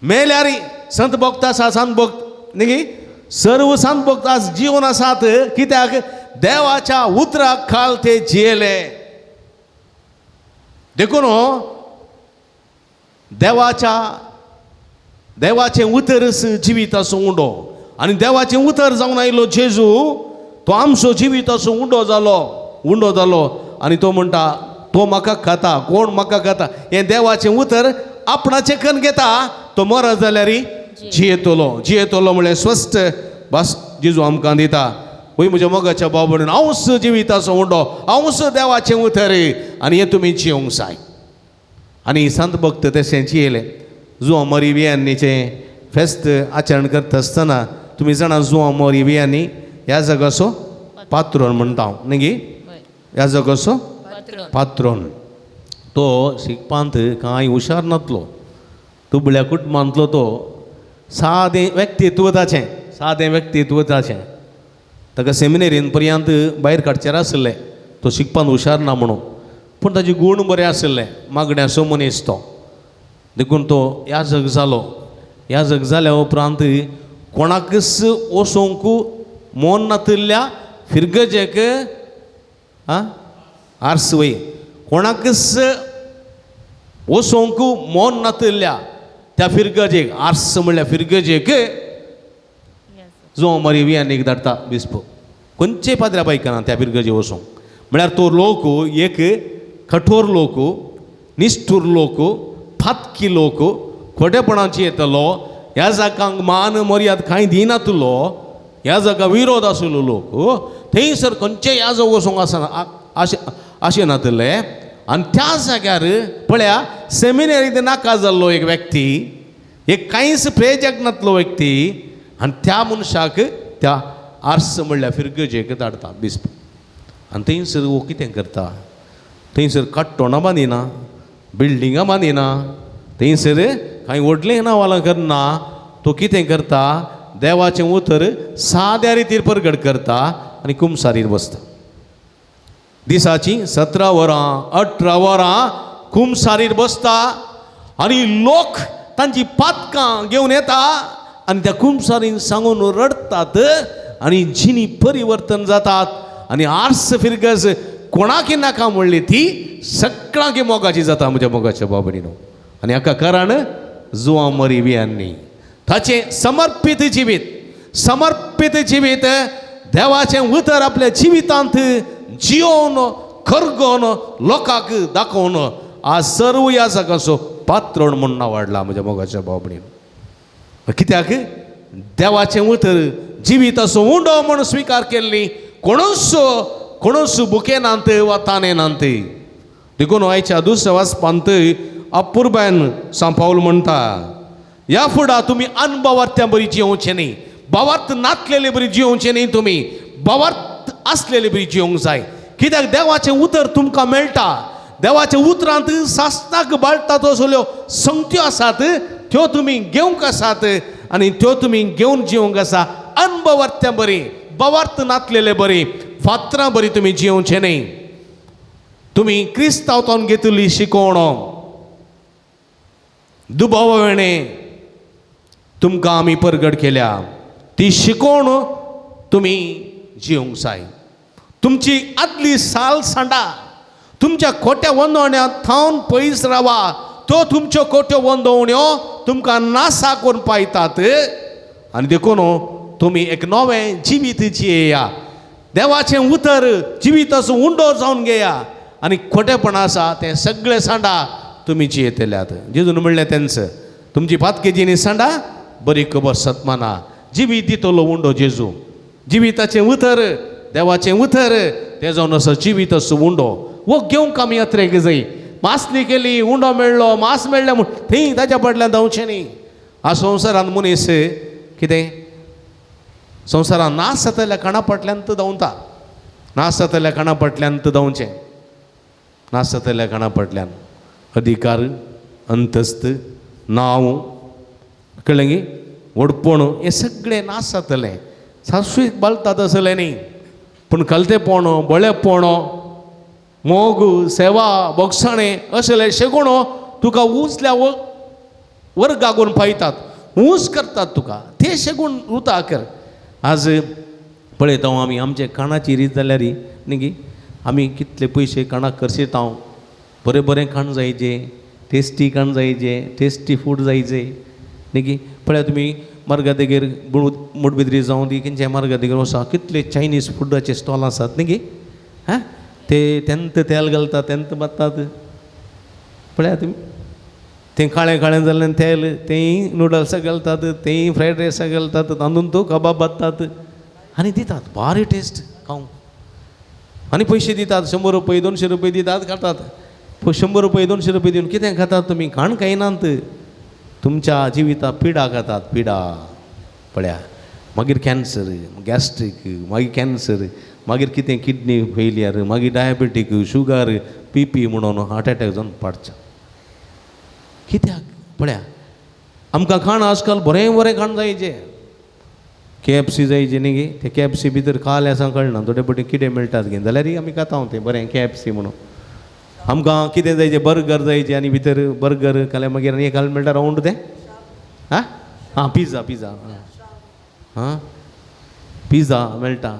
मेल्यारी संत भक्त आसा, संत भक्त न्ही, सर्व संत भक्त आज जिवन आसात, कित्याक देवाच्या उतराक खाल ते जियेले. देखून देवाच्या देवाचें उतरच जिविताचो उंडो. आनी देवाचें उतर जावन आयलो जेजू, तो आमचो जिविताचो उंडो जालो, उंडो जालो. आनी तो म्हणटा, तो म्हाका खाता, कोण म्हाका खाता हें देवाचें उतर आपणाचें कन्न घेता तो मरत जाल्यार जियेतलो. जियेतलो म्हळ्यार स्वस्थ बस जेजू आमकां दिता. वय म्हज्या मोगाच्या भाव म्हणून, हांवच जिविताचो उंडो, हांवच देवाचें उतर, आनी हें तुमी जियोंक जाय. आनी संत भक्त तशें जियेले. जुआं मोरी वियांनीचें फेस्त आचरण करता आसतना तुमी जाणा, जुआं मोरी वियांनी ह्या जागाचो पात्रोन म्हणटा हांव न्ही गी, ह्या जागाचो पात्रोन. तो शिकपांत कांय हुशार नातलो, दुबळ्या कुटुंबांतलो तो, सादें व्यक्तित्व ताचें, सादें व्यक्तित्व ताचें. ताका सेमिनेरीन पर्यंत भायर काडचेर आशिल्लें, तो शिकपांत हुशार ना म्हणून, पूण ताजे गूण बरे आशिल्ले, मागण्याचो मनीस तो. देखून तो याजक जालो. याजक जाल्या उपरांत कोणाकच वचोंक मन नातिल्ल्या फिरगजेक आं आर्स वय, कोणाकच वचोंक मन नातिल्ल्या त्या फिरगजेक, आर्स म्हणल्यार फिरगजेक जो मरी वियानीक धाडटा बिस्प. खंयचे पाद्र्या बायकना त्या फिरगजे वचोंक. म्हळ्यार तो लोक एक कठोर लोक, निश्ठूर लोक, फातकी लोक, खोटेपणाची येतलो, ह्या जाकांक मान मर्याद कांय दिनातलो, ह्या जाका विरोध आशिल्लो लोक, थंयसर खंयचे ह्या जागो वचोंक आसना अशें अशें नातले. आनी त्या जाग्यार पळया सेमिनरींत नाका जाल्लो एक व्यक्ती, एक कांयच प्रेजक नातलो व्यक्ती, आनी त्या मनशाक त्या आर्स म्हणल्यार फिरगजेक धाडटा बिस्प. आनी थंयसर हो कितें करता, थंयसर काट्टोणां बांदिना, बिल्डिंगां बांदिना, थंयसर कांय व्हडलें नावालां करना. तो कितें करता, देवाचें उतर साद्या रितीर परगट करता आनी कुमसारीर बसता. दिसाची 17 वरां 18 वरां कुमसारीर बसता आनी लोक तांची पातकां घेवन येता आनी त्या कुमसारीन सांगून रडटात आनी जिणी परिवर्तन जातात. आनी आर्स फिरगज कोणाकी नाका म्हणली ती सगळ्यांकी मोगाची जाता म्हज्या मोगाच्या बाबडीनो. आनी हाका कारण जुआं मरी वियांनी ताचें समर्पीत जिवीत, समर्पीत जिवीत, देवाचें उतर आपल्या जिवितांत जियोवन खरगोवन लोकांक दाखोवन आज सर्व ह्या जागाचो पात्रण म्हूण नांव वाडला म्हज्या मोगाच्या बाबडीन. कित्याक देवाचें उतर जिविताचो उंडो म्हूण स्विकार केल्ली कोणूच कोणूच बुकेनात वा तानेनात. देखून आयच्या दुसऱ्या वाचपांत अपुर्बायन सांपावल म्हणटा, ह्या फुडा तुमी अनभावार्थ्या बरी जियोवचें न्ही, भावार्थ नातलेले बरी जियोवचें न्ही, तुमी भावार्थ आसलेले बरी जियोंक जाय. कित्याक देवाचें उतर तुमकां मेळटा, देवाच्या उतरांत सासणाक बाळटा तसल्यो संगत्यो आसात त्यो तुमी घेवंक आसात आनी त्यो तुमी घेवन जिवंक आसा. अनभावार्थ्या बरी, भावार्थ नातलेले बरी, फातरां बरी तुमी जियोवचें न्ही. तुमी क्रिस्तांव घेतली शिकवण दुबावावेणे तुमकां आमी परगट केल्या ती शिकवण तुमी जिवंक जाय. तुमची आदली साल सांडा, तुमच्या खोट्या वंदवण्या थावन पयस रावा. त्यो तुमच्यो खोट्यो वंदवण्यो तुमकां नासा करून पायतात. आनी देखून तुमी एक नवें जिवीत जियेया, देवाचें उतर जिविताचो उंडो जावन घेया आनी खोटेपण आसा तें सगळें सांडा तुमी जियेतल्यात. जेजून म्हणलें तेंच तुमची पातके जिणी सांडा बरी खबर सतमाना जिवीत दितलो उंडो जेजू जिविताचें उतर देवाचें उतर तें जावन आसा जिवीत असो उंडो वो घेवंक आमी यात्रेक जाय मासली केली उंडो मेळ्ळो मास मेळ्ळें म्हूण थंय ताच्या फाटल्यान धांवचें न्ही. आ संवसारान मनीस कितें संवसारान नास जातल्या खाणा फाटल्यान तो धांवता नास जातल्या खाणा फाटल्यान तो धांवचें नास जातल्या खाणा फाटल्यान अधिकार अंतस्त नांव कळ्ळें गी व्हडपण हें सगळें नास जातलें. सासवीक बालतात आसलें न्ही पूण कलतेपण बळेपण मोग सेवा बोगसाणें असले शेगुणो तुका उंचल्या वर्गागून पायतात ऊंच करतात तुका ते शेगूण रुता कर. आज पळयता आमी आमचे खाणाची रीत जाल्यार न्ही गी आमी कितले पयशे खाणाक खर्चयता बरें बरें खाण जायचे टेस्टी खाण जायचे टेस्टी फूड जायचे न्ही गी. पळया तुमी मार्गा देगेर मुडबिद्री जावं दी खंयच्या मार्गा देगेर वसा कितले चायनीज फुडाचे स्टॉल आसात न्ही गी हां ते तेंत तेल घालतात तेंत बात्तात पळया तुमी तें काळें काळें जाल्लें तेल तेंय नुडल्सां घालतात तेंय फ्रायड रायसां घालतात तातूंत तो कबाब बांदतात आनी दितात भारी टेस्ट खावंक आनी पयशे दितात 100 रुपये 200 रुपये दितात खातात. 100 रुपये 200 रुपये दिवन कितें खातात तुमी खाण खायनात तुमच्या जिविता पिडा खातात पिडा पळया मागीर कॅन्सर गॅस्ट्रीक मागीर कॅन्सर मागीर कितें किडनी फेलियर मागीर डायबेटीक शुगर पी पी म्हणून हार्ट एटॅक जावन पडचें कित्याक पळया आमकां खाण आजकाल बरें बरें खाण जायचें के एफ सी जायचे न्ही गी ते के एफ सी भितर काल आसा कळना थोडे फावटी कितें मेळटात गे जाल्यारय आमी खाता तें बरें के एफ सी म्हणून. आमकां कितें जायचें बर्गर जायचें आनी भितर बर्गर खाल्यार मागीर आनी एक घाल मेळटा रावंड तें आं आं पिझ्झा पिझ्झा आं पिझ्झा मेळटा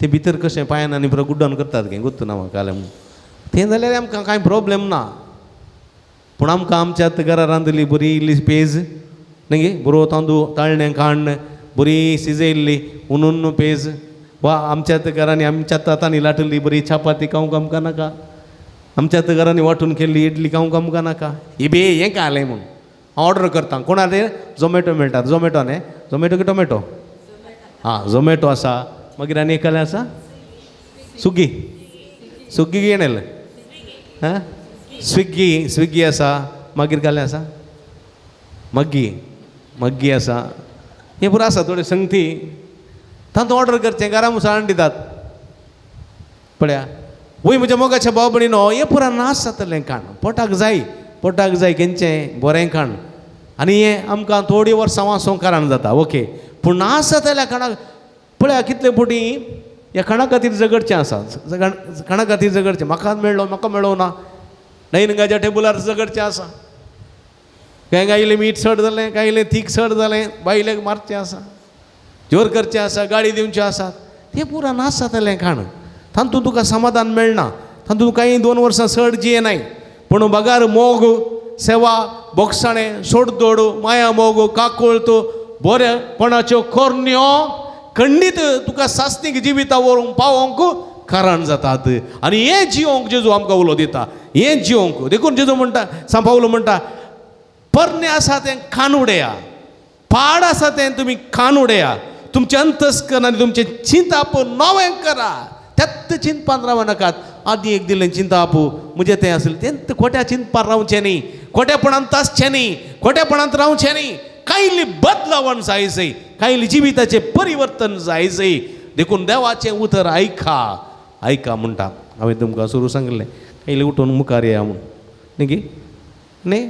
तें भितर कशें पांयान आनी पुरो गुड्डोन करतात गे गुत्तू ना म्हाका घालें म्हूण तें जाल्यार आमकां कांय प्रोब्लेम ना पूण आमकां आमच्या घरा रांदली बरी इल्ली पेज न्ही गे बरो तांदूळ ताळणें काण्ण बरी शिजयल्ली हुनून पेज वा आमच्या घरांनी आमच्या तातांनी लाटली बरी चपाती खावंक आमकां नाका आमच्या घरांनी वांटून केल्ली इडली खावंक आमकां नाका ही बे हें घालें म्हूण हांव ऑर्डर करता कोणा ते झोमॅटो मेळटा झोमॅटो न्ही झोमॅटो की टोमॅटो आं झोमॅटो आसा मागीर आनी एकलें आसा सुगी सुगी येणेल आं स्विगी स्विगी आसा मागीर कालें आसा मग्गी मग्गी आसा हें पुरो आसा थोडे संगती तातूंत ऑर्डर करचें घरा मुसाण दितात पळया. वय म्हज्या मोगाच्या भाव भयणीनो हें पुरा नाश जातलें खाण पोटाक जाय पोटाक जाय खंयचें बरें खाण आनी हें आमकां थोडीं वर्सां वाचोंक कारण जाता ओके पूण नाश जातल्या खाणाक पळया कितले फावटी ह्या खाणा खातीर झगडचें आसा खाणा खातीर झगडचें म्हाका मेळ्ळो म्हाका मेळो ना डायनिंगाच्या टेबुलार झगडचें आसा कांय कांय इल्लें मीठ चड जालें कांय इल्लें तीख चड जालें बायलेक मारचें आसा जोर करचें आसा गाडी दिवची आसा तें पुरा नाश जातलें खाण तातूंत तुका समाधान मेळना तातूंत कांय 2 वर्सां चड जियेनाय पूण बगार मोग सेवा बोगसाणें सोडदोड माया मोग काकुळट बरेपणाच्यो कोरण्यो खंडीत तुका सासणीक जिविता व्हरूंक पावोवंक कारण जातात. आनी हें जिवोंक जेजू आमकां उलो दिता हें जिवोंक देखून जेजू म्हणटा सांव पावलो म्हणटा पर्णे आसा तें खाण उडया पाड आसा तें तुमी खाण उडया तुमचें अंतस्कन आनी तुमचें चिंताप नवें करा त्यात चिंतपान राव नाकात. आदी एक दिलें चिंताप म्हजें तें आसलें तें खोट्या चिंतपान रावचें न्ही खोट्यापणांत आसचें न्ही खोट्यापणांत रावचें न्ही कांयली बदलावण जाय जय कांयली जिविताचें परिवर्तन जाय जय. देखून देवाचें उतर आयका आयका म्हणटा. हांवें तुमकां सुरू सांगलें कांयली उठून मुखार येया म्हूण न्ही गी न्ही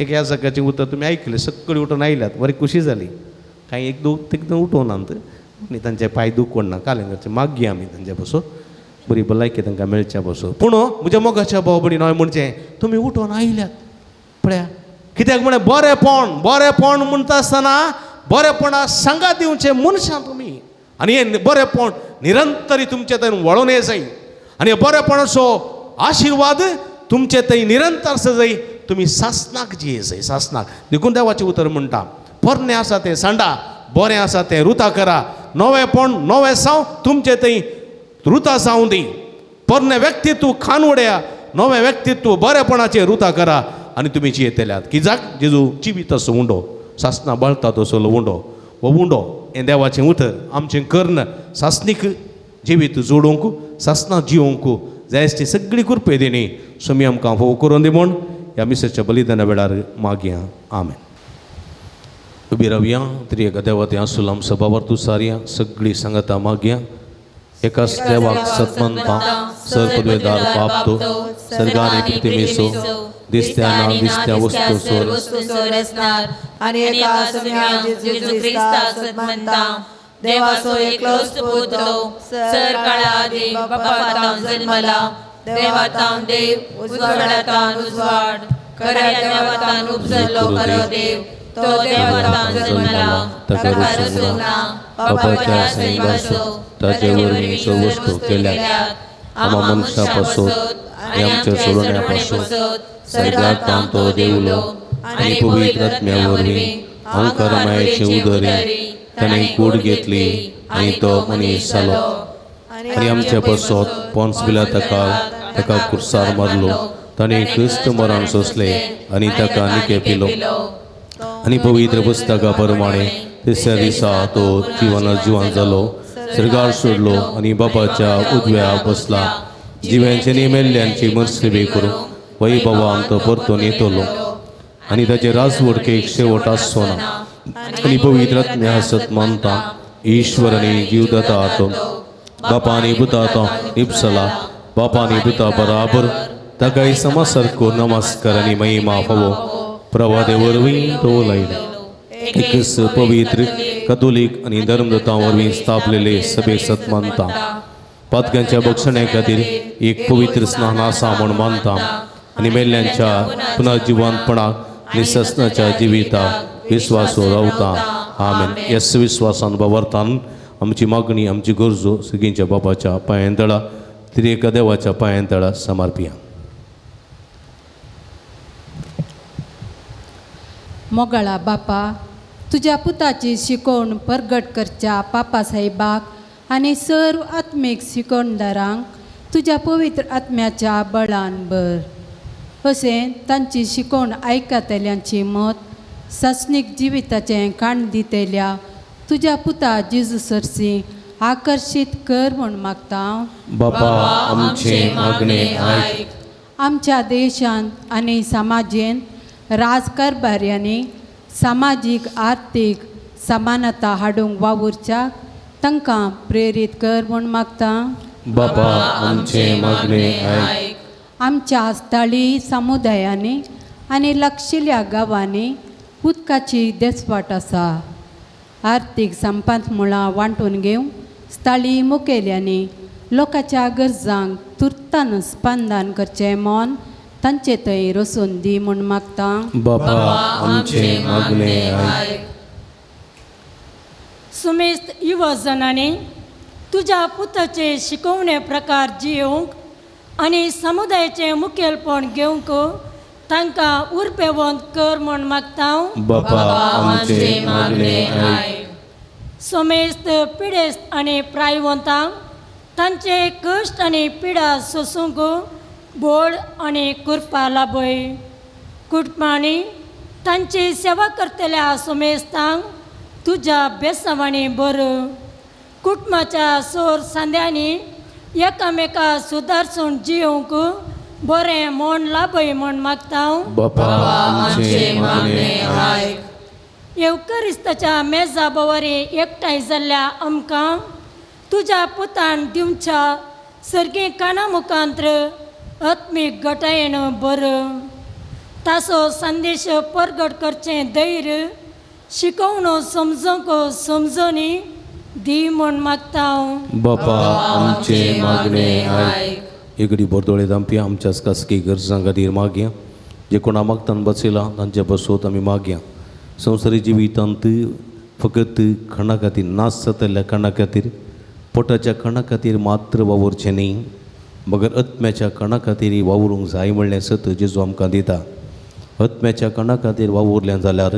एक ह्या सकाळचें उतर तुमी आयकलें सगळीं उठून आयल्यात बरी खुशी जाली कांय एक दोन एकदम उठोवनात आनी तांचे पांय दुखोना कालें मागया आमी तांचे पासून बरी भलायकी तांकां मेळच्या पासून. पूण म्हज्या मोगाच्या भाव भयणीनो हांवें म्हणचें तुमी उठोवन आयल्यात पळया कित्याक म्हळें बरेंपण बरेंपण म्हणटा आसतना बरेंपणा सांगात दिवचें मनशां तुमी आनी हें बरेंपण निरंतरी तुमचे थंय वळोवन ये जाय आनी बरेंपणाचो आशिर्वाद तुमचे थंय निरंतर आसा जाय तुमी सासनाक जिये जाय सासनाक. देखून देवाचें उतर म्हणटा पोरणें आसा तें सांडा बरें आसा तें रुता करा नवेंपण नवें साव तुमचे थंय रुता जावं दी पोरणें व्यक्तित्व खाण उडया नवें व्यक्तित्व बरेपणाचें रुता करा आनी तुमी जियेतल्यात. कित्याक जेजू जिवीत असो उंडो सासना बळता तसो उंडो हो उंडो हें देवाचें उतर आमचें कर्ण सासणीक जिवीत जोडूंक सासना जिवंक जाय ती सगळी कृपे दिणी स्वामी आमकां फोव करून दी म्हूण ह्या मिसाच्या बलिदाना वेळार मागया. आमेन. उबी रावया. तरी एका देवा ते आसूल आमचो बाबर तूं सारया सगळी सांगता मागया. एकाच देवाक सतमनता सर पदवेदार बाप तो सर्गाने पृथ्वीसो दिसत्या ना दिसत्या वस्तू सोर आनी एका सुम्या जेजू क्रिस्ताक सतमनता देवाचो एकलोच पूत तो सर काळा आदी बापातावन जल्मला देवातावन देव उजवाडातावन उजवाड खऱ्या देवातावन उपजल्लो खरो देव तो देवातावन जल्मला ताका रुसूंक ना बापाच्या सैमाचो ताचे वरवीं सर्व वस्तू केल्यात आमा मनशां पासत आनी आमच्या सोडवण्या पासत सर्गांत तो देवलो आनी पवित्र आत्म्या वरवीं अंकार मायेचे उदरी ताणें कूड घेतली आनी तो मनीस जालो आनी आमच्या पासत पोन्स पिलाताका ताका कुर्सार मारलो. ताणें क्रिस्त मरण सोंसलें आनी ताका निके पिलो आनी पवित्र पुस्तका प्रमाणे तिसऱ्या दिसा तो जिवना जिवन जालो सर्गार सोडलो आनी बापाच्या उजव्या बसला. जिव्यांचे आनी मेल्ल्यांची मर्सबी करूं वैभवान तो परतून येतलो आनी ताचे राजवडकेक शेवट आसचो ना. आनी पवित्र आत्म्या हसत मानता ईश्वर आनी जीवदाता तो बापा आनी पुता तो निपसला बापा आनी पुता बराबर ताकाय समासारको नमस्कार आनी महिमा फावो प्रवादे वरवीं तो लायलो. एकच पवित्र कथोलीक आनी धर्मदूतां वरवीं स्थापलेले सभे सत मानता. पातक्यांच्या बक्षण्या खातीर एक पवित्र स्नान आसा म्हूण मानता आनी मेल्ल्यांच्या पुनर्जिवंतपणाक आनी ससनाच्या जिविताक विस्वासो रावता. आमेन. येस विस्वासान बावरतान आमची मागणी आमची गरजो सगळींच्या बापाच्या पांयांतळा त्रिएका देवाच्या पांयांतळा समर्पिया. मोगाळा बापा, तुज्या पुताची शिकवण परगट करच्या पापा साहेबाक आनी सर्व आत्मीक शिकवणदारांक तुज्या पवित्र आत्म्याच्या बळान भर. अशें तांची शिकवण आयकतल्यांची मत सासणीक जिविताचें काण दितल्या तुज्या पुता जेजू सरसी आकर्शीत कर म्हूण मागता. बापा आमचें मागणें आयक. आमच्या देशांत आनी समाजेंत राजकारभाऱ्यांनी सामाजीक आर्थीक समानता हाडूंक वावुरच्याक तांकां प्रेरीत कर म्हूण मागता. बापा आमचें मागणें आयक. आमच्या स्थळीय समुदायांनी आनी लागशिल्ल्या गांवांनी उदकाची देसवाट आसा. आर्थीक संपांत मुळां वांटून घेवंक स्थळीय मुखेल्यांनी लोकांच्या गरजांक तुर्तान स्पंदन करचें मन तांचे थंय रसून दी म्हूण मागता. बापा आमचें मागणें आयक. सुमेस्त युवजनांनी तुज्या पुताचे शिकवणे प्रकार जियोवंक आनी समुदायाचें मुखेलपण घेवंक तांकां उर्बेवंत कर म्हूण मागता. बापा आमचें मागणें आयक. सोमेस्त पिडेस्त आनी प्रायवंतांक तांचे कश्ट आनी पिडा सोसूंक बोळ आनी कृपा लाभय. कुटुंबांनी तांची सेवा करतल्या सोमेस्तांक तुज्या बेसावांनी बरो. कुटुंबाच्या सोर सांद्यांनी एकामेका सुदारसून जियोवंक बरें म्हण लाभय म्हूण मागता. बापा आमचें मागणें आयक. येवकरिस्ताच्या मेजा बोवारी एकठांय जाल्ल्या आमकां तुज्या पुतान दिवच्या सर्गी काना मुखांत्र आत्मीक गटायेन बरो. ताचो संदेश परगट करचें धैर्य शिकोवणो समजूंक समजणी दी म्हूण मागता. बापा आमचें मागणें आयक. एगडी बोरदोळे दामपी आमच्याच खासगी गरजां खातीर मागया. जे कोणा मागतान बसयला तांचे बसोत आमी मागया. संवसारी जिवितांत फकत खाणा खातीर नाच जातल्या खाणा खातीर पोटाच्या खाणा खातीर मात्र वावुरचें न्ही मगर आत्म्याच्या खाणा खातीर वावरूंक जाय म्हणलें सत जेजू आमकां दिता. आत्म्याच्या खाणा खातीर वावुरलें जाल्यार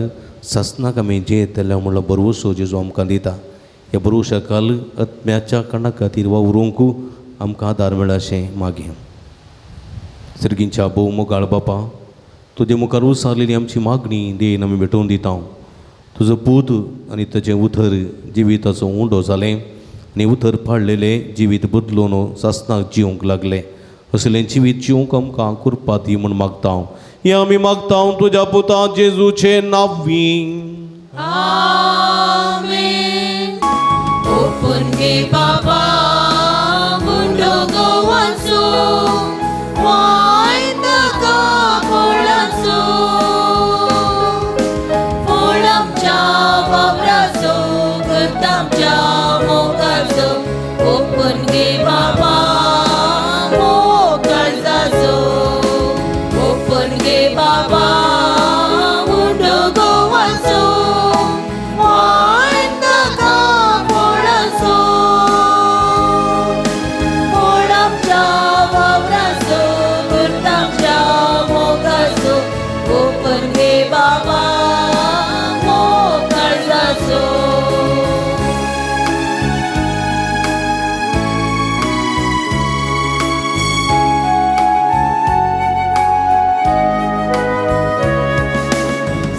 सासणाक आमी जियेतले म्हणलो भरवसो जेजू आमकां दिता. ह्या भरवशा काल आत्म्याच्या खाणा खातीर वावरूंक आमकां आदार मेळ अशें मागया. सर्गींच्या भोव मोगाळ बापा, तुजे मुखार उसारलेली आमची मागणी देन आमी भेटोवन दिता. तुजो पूत आनी ताचें उतर जिविताचो उंडो जालें आनी उतर पाडलेलें जिवीत बदलून सासणाक जिवंक लागलें. असलें जिवीत जिवंक आमकां कृपा दी म्हूण मागता. हें आमी मागता तुज्या पुता जेजूचे नांवी. आमेन. ओपून गे बाबा उंडो गोवाचो वायन ताका फळाचो फळ आमच्या वावराचो करता आमच्या मोगाचो ओपून गे बाबा मोग काळजाचो ओपून गे बाबा उंडो गोवाचो वायन ताका फळाचो फळ आमच्या वावराचो करता आमच्या मोगाचो ओपून गे बाबा मोग काळजाचो.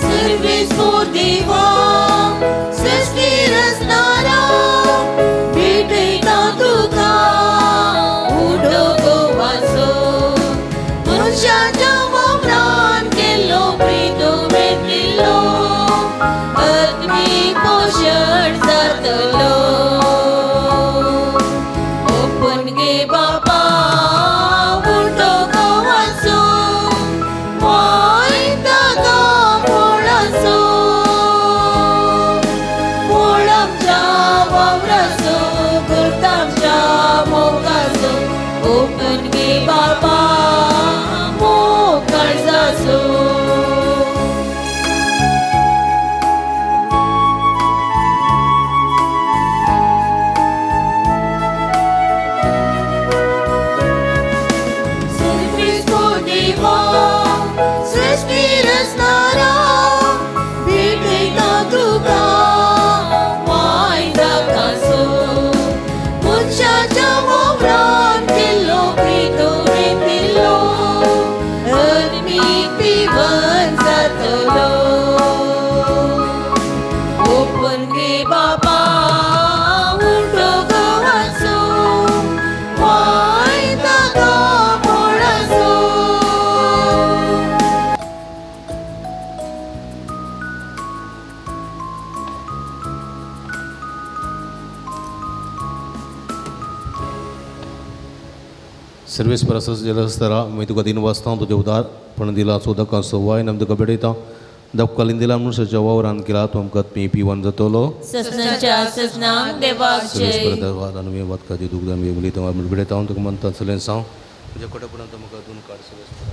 सर्वेस्पोर देवा सृष्टी रचणारा भेटयता तुका उडो गोवाचो मनशाच्या वावरान केल्लो प्रितो मेळिल्लो आत्मीक पोशण जातलो. ओपन गे बाबा उडो गोवाचो वायन ताका फळाचो फळ आमच्या वावराचो करता आमच्या मोगाचो ओपन गे बाबा मोग काळजाचो. सर्वेस्पोर देवा सृष्टी रचणारा भेटयता तुका वायन ताकाचो मनशाच्या वावरान केल्लो प्रितो मेळिल्लो आत्मीक पिवन जातलो. ओपन गे बाबा उंडो गोवाचो वायन ताका फळाचो. सर्वेस्पर जलस्तरा मी तुका दिन वाचता तुज्या उदारपण दिला चोदकांचो वायन आमी तुका भेटयता. दपकालीन दिला मनशाच्या वावरान केला तूं आमकां आत्मी पिवन जातलो. ससनाच्या ससनाक देवाक सर्वेस्पर जय. देवा आनी वादकाची दुग्ध आमी उलयता आमी भेटयता. तुका मानता चलें सांग तुज्या कोटेपणांत म्हाका दोन काड सर्वेस्परा.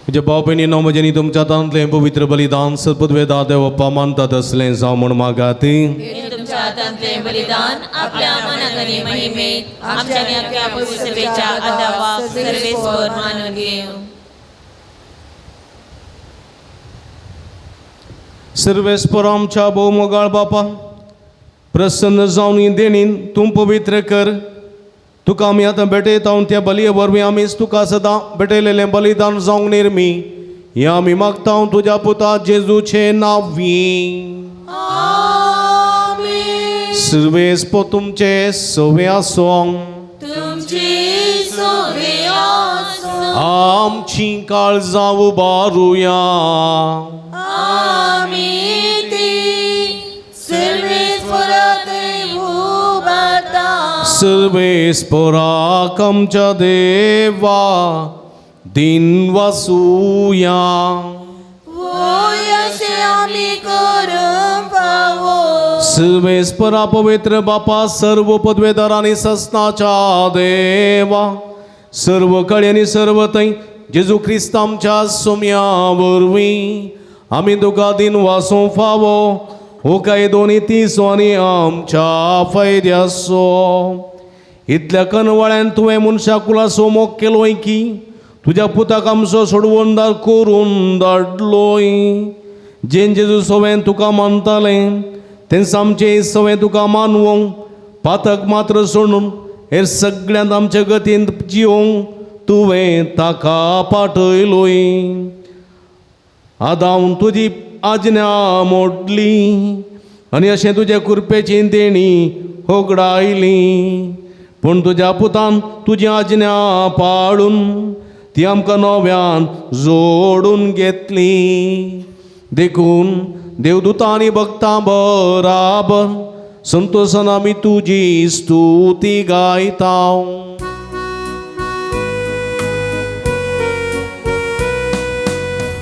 म्हज्या भाव भयणीनो, म्हज्यांनी तुमच्या हातांतलें पवित्र बलिदान सदपदवेदा देव मानतात असलें जावं म्हूण मागात. हे तुमच्या हातांतलें बलिदान आपल्या मनात आनी महिमेत आमच्या आनी आपल्या पवित्र सभेच्या आदावाक सर्वेस्पर मानून घेवं. सर्वेस्पर आमच्या भोवमोगाळ बापा, प्रसन्न जावन ही देणीन तूं पवित्र कर. तुका आमी आतां भेटयता त्या बलये वरवीं आमीच तुका सदां भेटयलेलें बलिदान जावंक निर्मी. हें आमी मागता तुज्या पुता जेजूचे नांवी. आमेन. सर्वेस्पर तुमचे सवे आसूं. तुमची सोवे आसूं. आमची काळजां उबारुया. आमी ती सर्वेस्पराक उबारता. सर्वेस्पराक आमच्या देवा दिन वासूया. वय अशें आमी करूंक फावो. सर्वेस्परा पवित्र बापा, सर्व पदवेदार आनी ससनाच्या देवा, सर्व कळे आनी सर्व थंय जेजू क्रिस्त आमच्या सोम्या वरवीं आमी तुका दिन वासूं फावो. हो कायदो आनी तिसो आनी आमच्या फायद्याचो. इतल्या कनवाळ्यान तुवें मनशा कुलासो मोग केलोय की तुज्या पुताक आमचो सोडवणदार करून धाडलोय. जेन जेजू सोवें तुका मानतालें तेंच आमचें सवें तुका मानवंक पातक मात्र सोडून हेर सगळ्यांत आमच्या गतींत जिवंक तुवें ताका पाठयलोय. आदावन तुजी आज्ञा मोडली आनी अशें तुज्या कुरपेची देणी होगडायली, पूण तुज्या पुतान तुजी आज्ञा पाळून ती आमकां नव्यान जोडून घेतली. देखून देवदूतांनी भक्तां बराबर संतोसान आमी तुजी स्तुती गायता.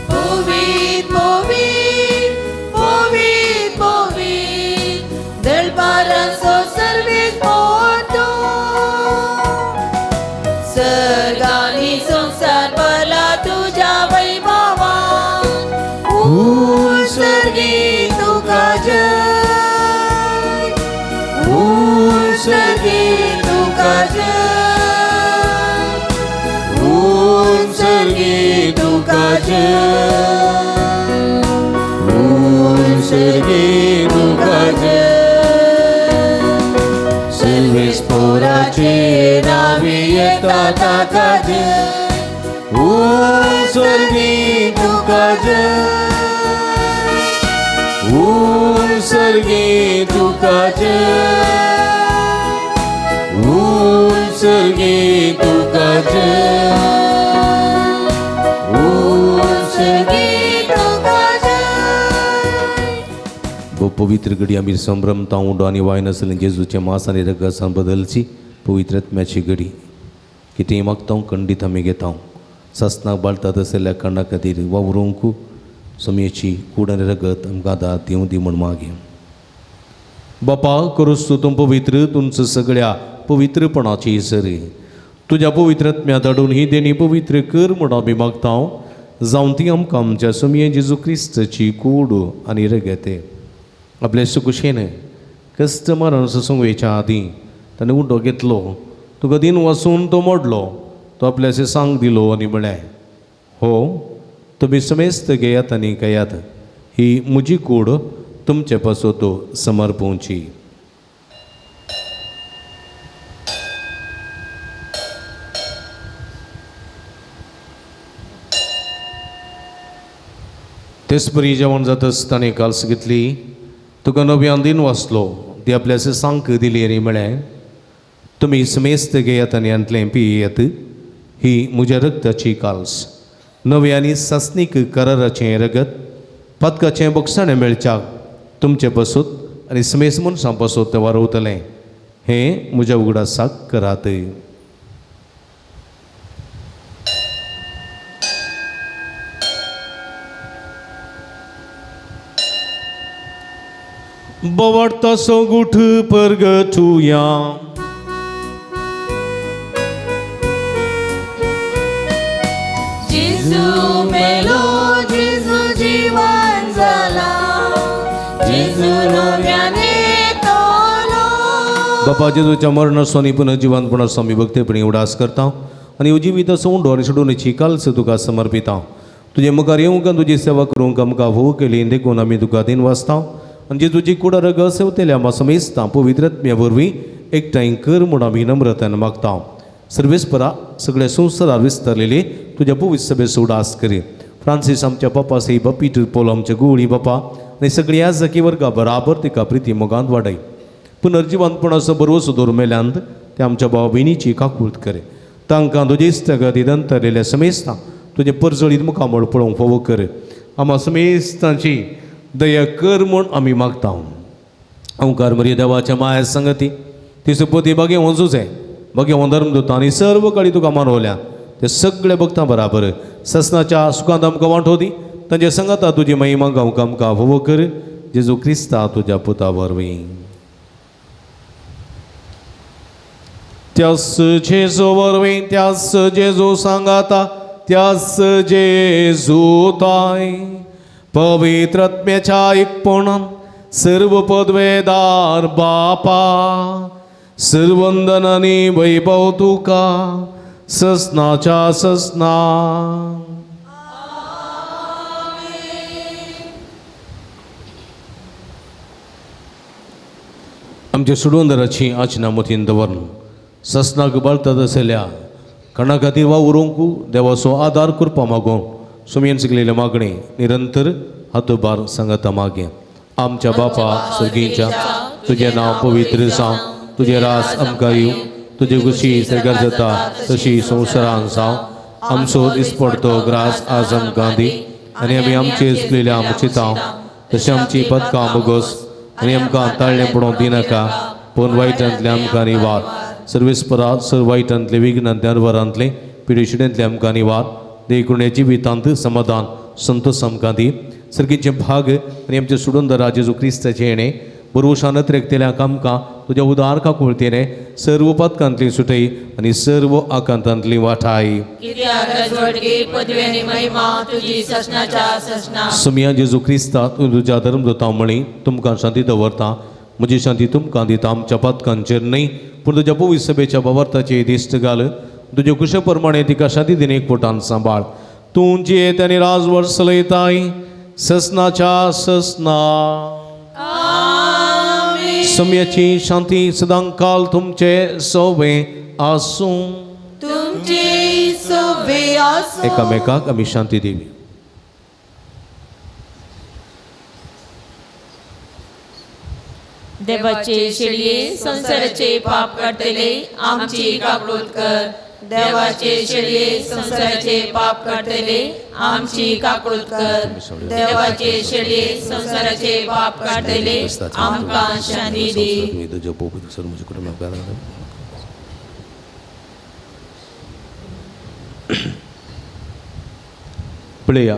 पवित्र पवित्र पवित्र पवित्र दळपारांचो सर्वेस पोतो सर्गानी संसार भरला तुज्या वैभवान. उत्सर्गी तुका जय, उत्सर्गी तुका जय, उत्सर्गी तुका जय, उत्सर्गी तुका जय. सर्वेस पोराचेर आमी येता ताका जय, उत्सर्गी तुका जय, उत्सर्गी तुका जय, उत्सर्गी तुका जय, उत्सर्गी तुका जय. पवित्र घडी आमी संभ्रमता उंडो आनी वायन आसलें जेजूचें मास आनी रगसान बदलची पवित्र आत्म्याची घडी. कितेंय मागता खंडीत आमी घेता. सासनाक बाळतात आशिल्ल्या कारणा खातीर वावरूंक सोमयेची कूड आनी रगत आमकां आदार दिवं दी म्हूण मागीं. बापा करुस्तू तूं पवित्र तुमचो सगळ्या पवित्रपणाची सरी तुज्या पवित्र आत्म्या धाडून ही देणी पवित्र कर म्हूण आमी मागता. जावन ती आमकां आमच्या सोमये जेजू क्रिस्ताची कूड आनी रगत. आपले सुकुशेन कस्टमरान ससंगवेच्या आदीं ताणें उंडो घेतलो, तुका दिन वसून तो मोडलो, तो आपल्या सांग दिलो आनी म्हळें, हो तुमी समेस्त घेयात आनी खायात, ही म्हजी कूड तुमचे पासत समर्पोवची. तेच परी जेवण जातच ताणें काल्स घेतली, तुका नव्यान दिन वाचलो, ती आपल्या सांक दिली आनी म्हळें, तुमी समेस्त घेयात आनी हांतलें पियेयात, ही म्हज्या रक्ताची काल्स, नवे आनी सासणीक कराराचें रगत, पातकाचें बक्षाणें मेळच्याक तुमचे पासत आनी समेस्त मनशां पासत तें वारवतलें. हें म्हज्या उगडासाक करात. बवडतासो गुठ परगटुया. जेजू मेलो, जेजू जिवन जाला, जेजू नव्याने तोलो. बापा जेजूच्या मरणाचो आनी पुनर्जिवनपणाचो आमी भक्तेपणी उडास करता आनी उजिवीत उंडो आनी सोडूनची कालस तुका समर्पिता. तुजे मुखार येवंक आनी तुजी सेवा करूंक आमकां भोव केली देखून आमी तुका दिन वाचता आनी जेजूची कुडा रगत सेवतेल्या आमकां समेस्तां पवित्र आत्म्या वरवीं एकठांय कर म्हूण आमी नम्रतान मागता. सर्वेस्परा सगळ्या संवसारार विस्तारलेली तुज्या पवित्र सभेचो उडास करी. फ्रांसीस आमच्या बापा साहेब, पीटर पोल आमच्या गुवळी बापा आनी सगळ्या जकी वर्गा बराबर तिका प्रिती मोगांत वाडय. पुनर्जिवनपणाचो बरोसो दवर मेल्यांत ते आमच्या भाव भयणीची काकूळत करे. तांकां तुजे इश्टागती दंतरलेल्या समेस्तां तुजें परजळीत मुखामळ पळोवंक फावो कर. आमा समेस्तांची दया कर म्हूण आमी मागता. ओंकार मरिया देवाच्या माया संगती ती सुपोती बागे वचूच आहे बागे धर्म दोता आनी सर्व काळी तुका मानवल्या ते सगळे भक्तां बराबर ससनाच्या सुखांत आमकां वांटो दी. तांच्या संगता तुजी महिमा गावंक आमकां फावो कर. जेजू क्रिस्ता तुज्या पुता वरवीं. त्यास जेजू वरवीं, त्यास जेजू सांगाता, त्यास जेजू ताय पवित्र आत्म्याच्या एकपणान सर्व पदवेदार बापा सर्वंदन आनी वैभव तुका ससनाच्या ससना. आमच्या सुडवंदराची आचना मतीन दवरून ससनाक बाळतात आसल्या कणा खातीर वावरूंक देवाचो आदार करपा मागून सुमयेन शिकलेले मागणी निरंतर हातोभार सांगाता मागे. आमच्या बापा सर्गीच्या, तुजें नांव पवित्र जावं, तुजें रास आमकां येवं, तुजी खुशी सर्गार जाता तशी संवसारान जावं. आमचो दिसपडतो ग्रास आज आमकां दी आनी आमी आमचे चुकलेल्या आमचितां तशें आमची पदकां बोगस आनी आमकां ताळ्ळें पडोवंक दिनाका, पूण वायटांतलें आमकां निवार. सर्वेस्परा सर वायटांतलें विघ्नांतलें अरवरांतलें पिडेशिडेंतलें आमकां निवार. देखून ह्या जिवितांत समाधान संतोष आमकां दी. सर्गीचें भाग आनी आमचें सुडून जेजू क्रिस्ताचें येणें बरोवशान त्रेकतेल्या आमकां तुज्या उदार काकुळतेने सर्व पदकांतली सुटय आनी सर्व आकांतांतली वाठाय. समिया जेजू क्रिस्ता तूं तुज्या धर्मदूता म्हळी तुमकां शांती दवरता, म्हजी शांती तुमकां दिता. आमच्या पदकांचेर न्हय पूण तुज्या पवित्र सभेच्या बावर्ताचे दिश्ट घाल. तुजे कुशे प्रमाणे तिका शांती दिने पोटान सांबाळ. तूं जियेत आनी राजवट चलयताय ससनाच्या ससना. समयाची शांती सदांकाल तुमचे सोवे आसूं. तुमचे सोवे आसूं. एकामेकाक आमी शांती दिवी. देवाचे शेळये संवसाराचे पाप काडटले आमची काकळूत कर. देवाचे शेळये संवसाराचे पाप काडटले आमची काकळूत कर. देवाचे शेळये संवसाराचे पाप काडटले आमकां शांती दी. पळया,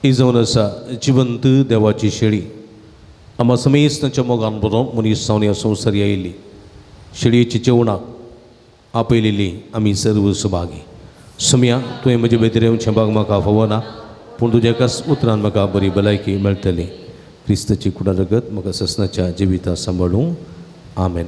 ही जावन आसा जिवंत देवाची शेळी. आमा समेस्तांच्या मोगान बरोवन मनीस जावन ह्या संवसारी आयिल्ली शेळयेची जेवणाक आपयलेली आमी सर्व सुभागी. सुमया, तुवें म्हजे भितर येवचें भाग म्हाका फावना, पूण तुज्या एकाच उतरान म्हाका बरी भलायकी मेळटली. क्रिस्ताची कुडा रगत म्हाका ससनाच्या जिविता सांबाळूं. आमेन.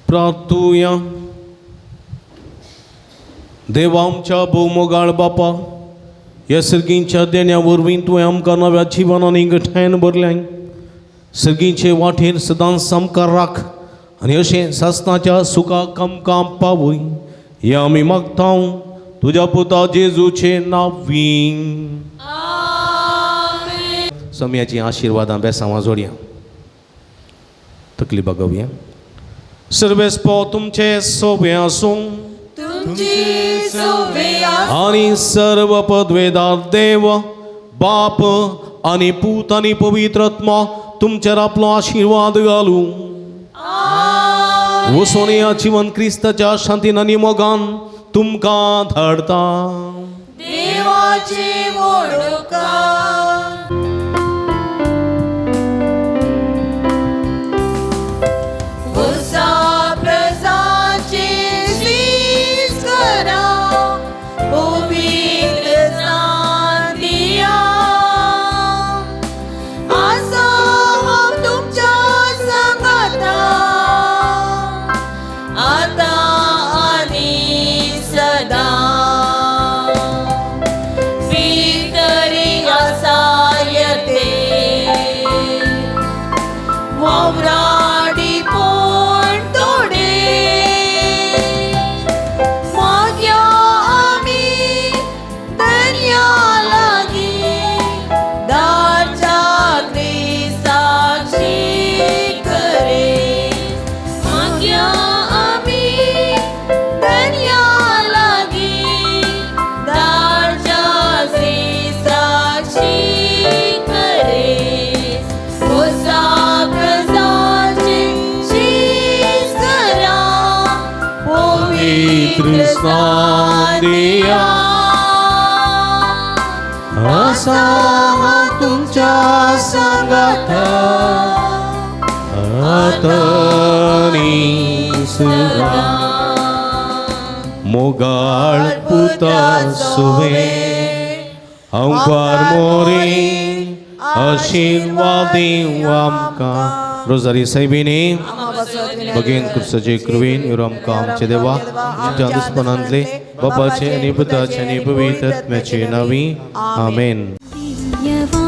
प्रार्थुया. देवा आमच्या भोवमोगाळ बापा, ह्या सर्गींच्या देण्या वरवीं तुवें आमकां नव्या जिवनान गठायन भरल्याय. सर्गींचे वाटेर सदांच आमकां राख आनी अशें सासणाच्या सुखाक आमकां पावय हें आमी मागता तुज्या पुता जेजूचे नांवी. सम्याची आशिर्वादां बेसांवां जोडया तकली बागोवया. सर्वेस्पो तुमचे सोबे आसूं आनी सर्व पदवेदार देव बाप आनी पूत आनी पवित्र आत्मा तुमचेर आपलो आशिर्वाद घालूं. वचून ह्या जिवन क्रिस्ताच्या शांतीन आनी मोगान तुमकां धाडता. देवाची दिया असा तुमच्या सांगाता आतानी सुरा मोगाळ पुता सुवे अंकार मोरे आशीर्वाद दिवं आमकां. रोजारी सायबिणी भगेन क्रिस्ताचे कृपेन ह्यो आमकां आमचे देवा आमच्या दुस्पनांतले बापाचे आनी पुताचे आनी पवित्र आत्म्याचे नांवी आमेन. दिव्यवाणी.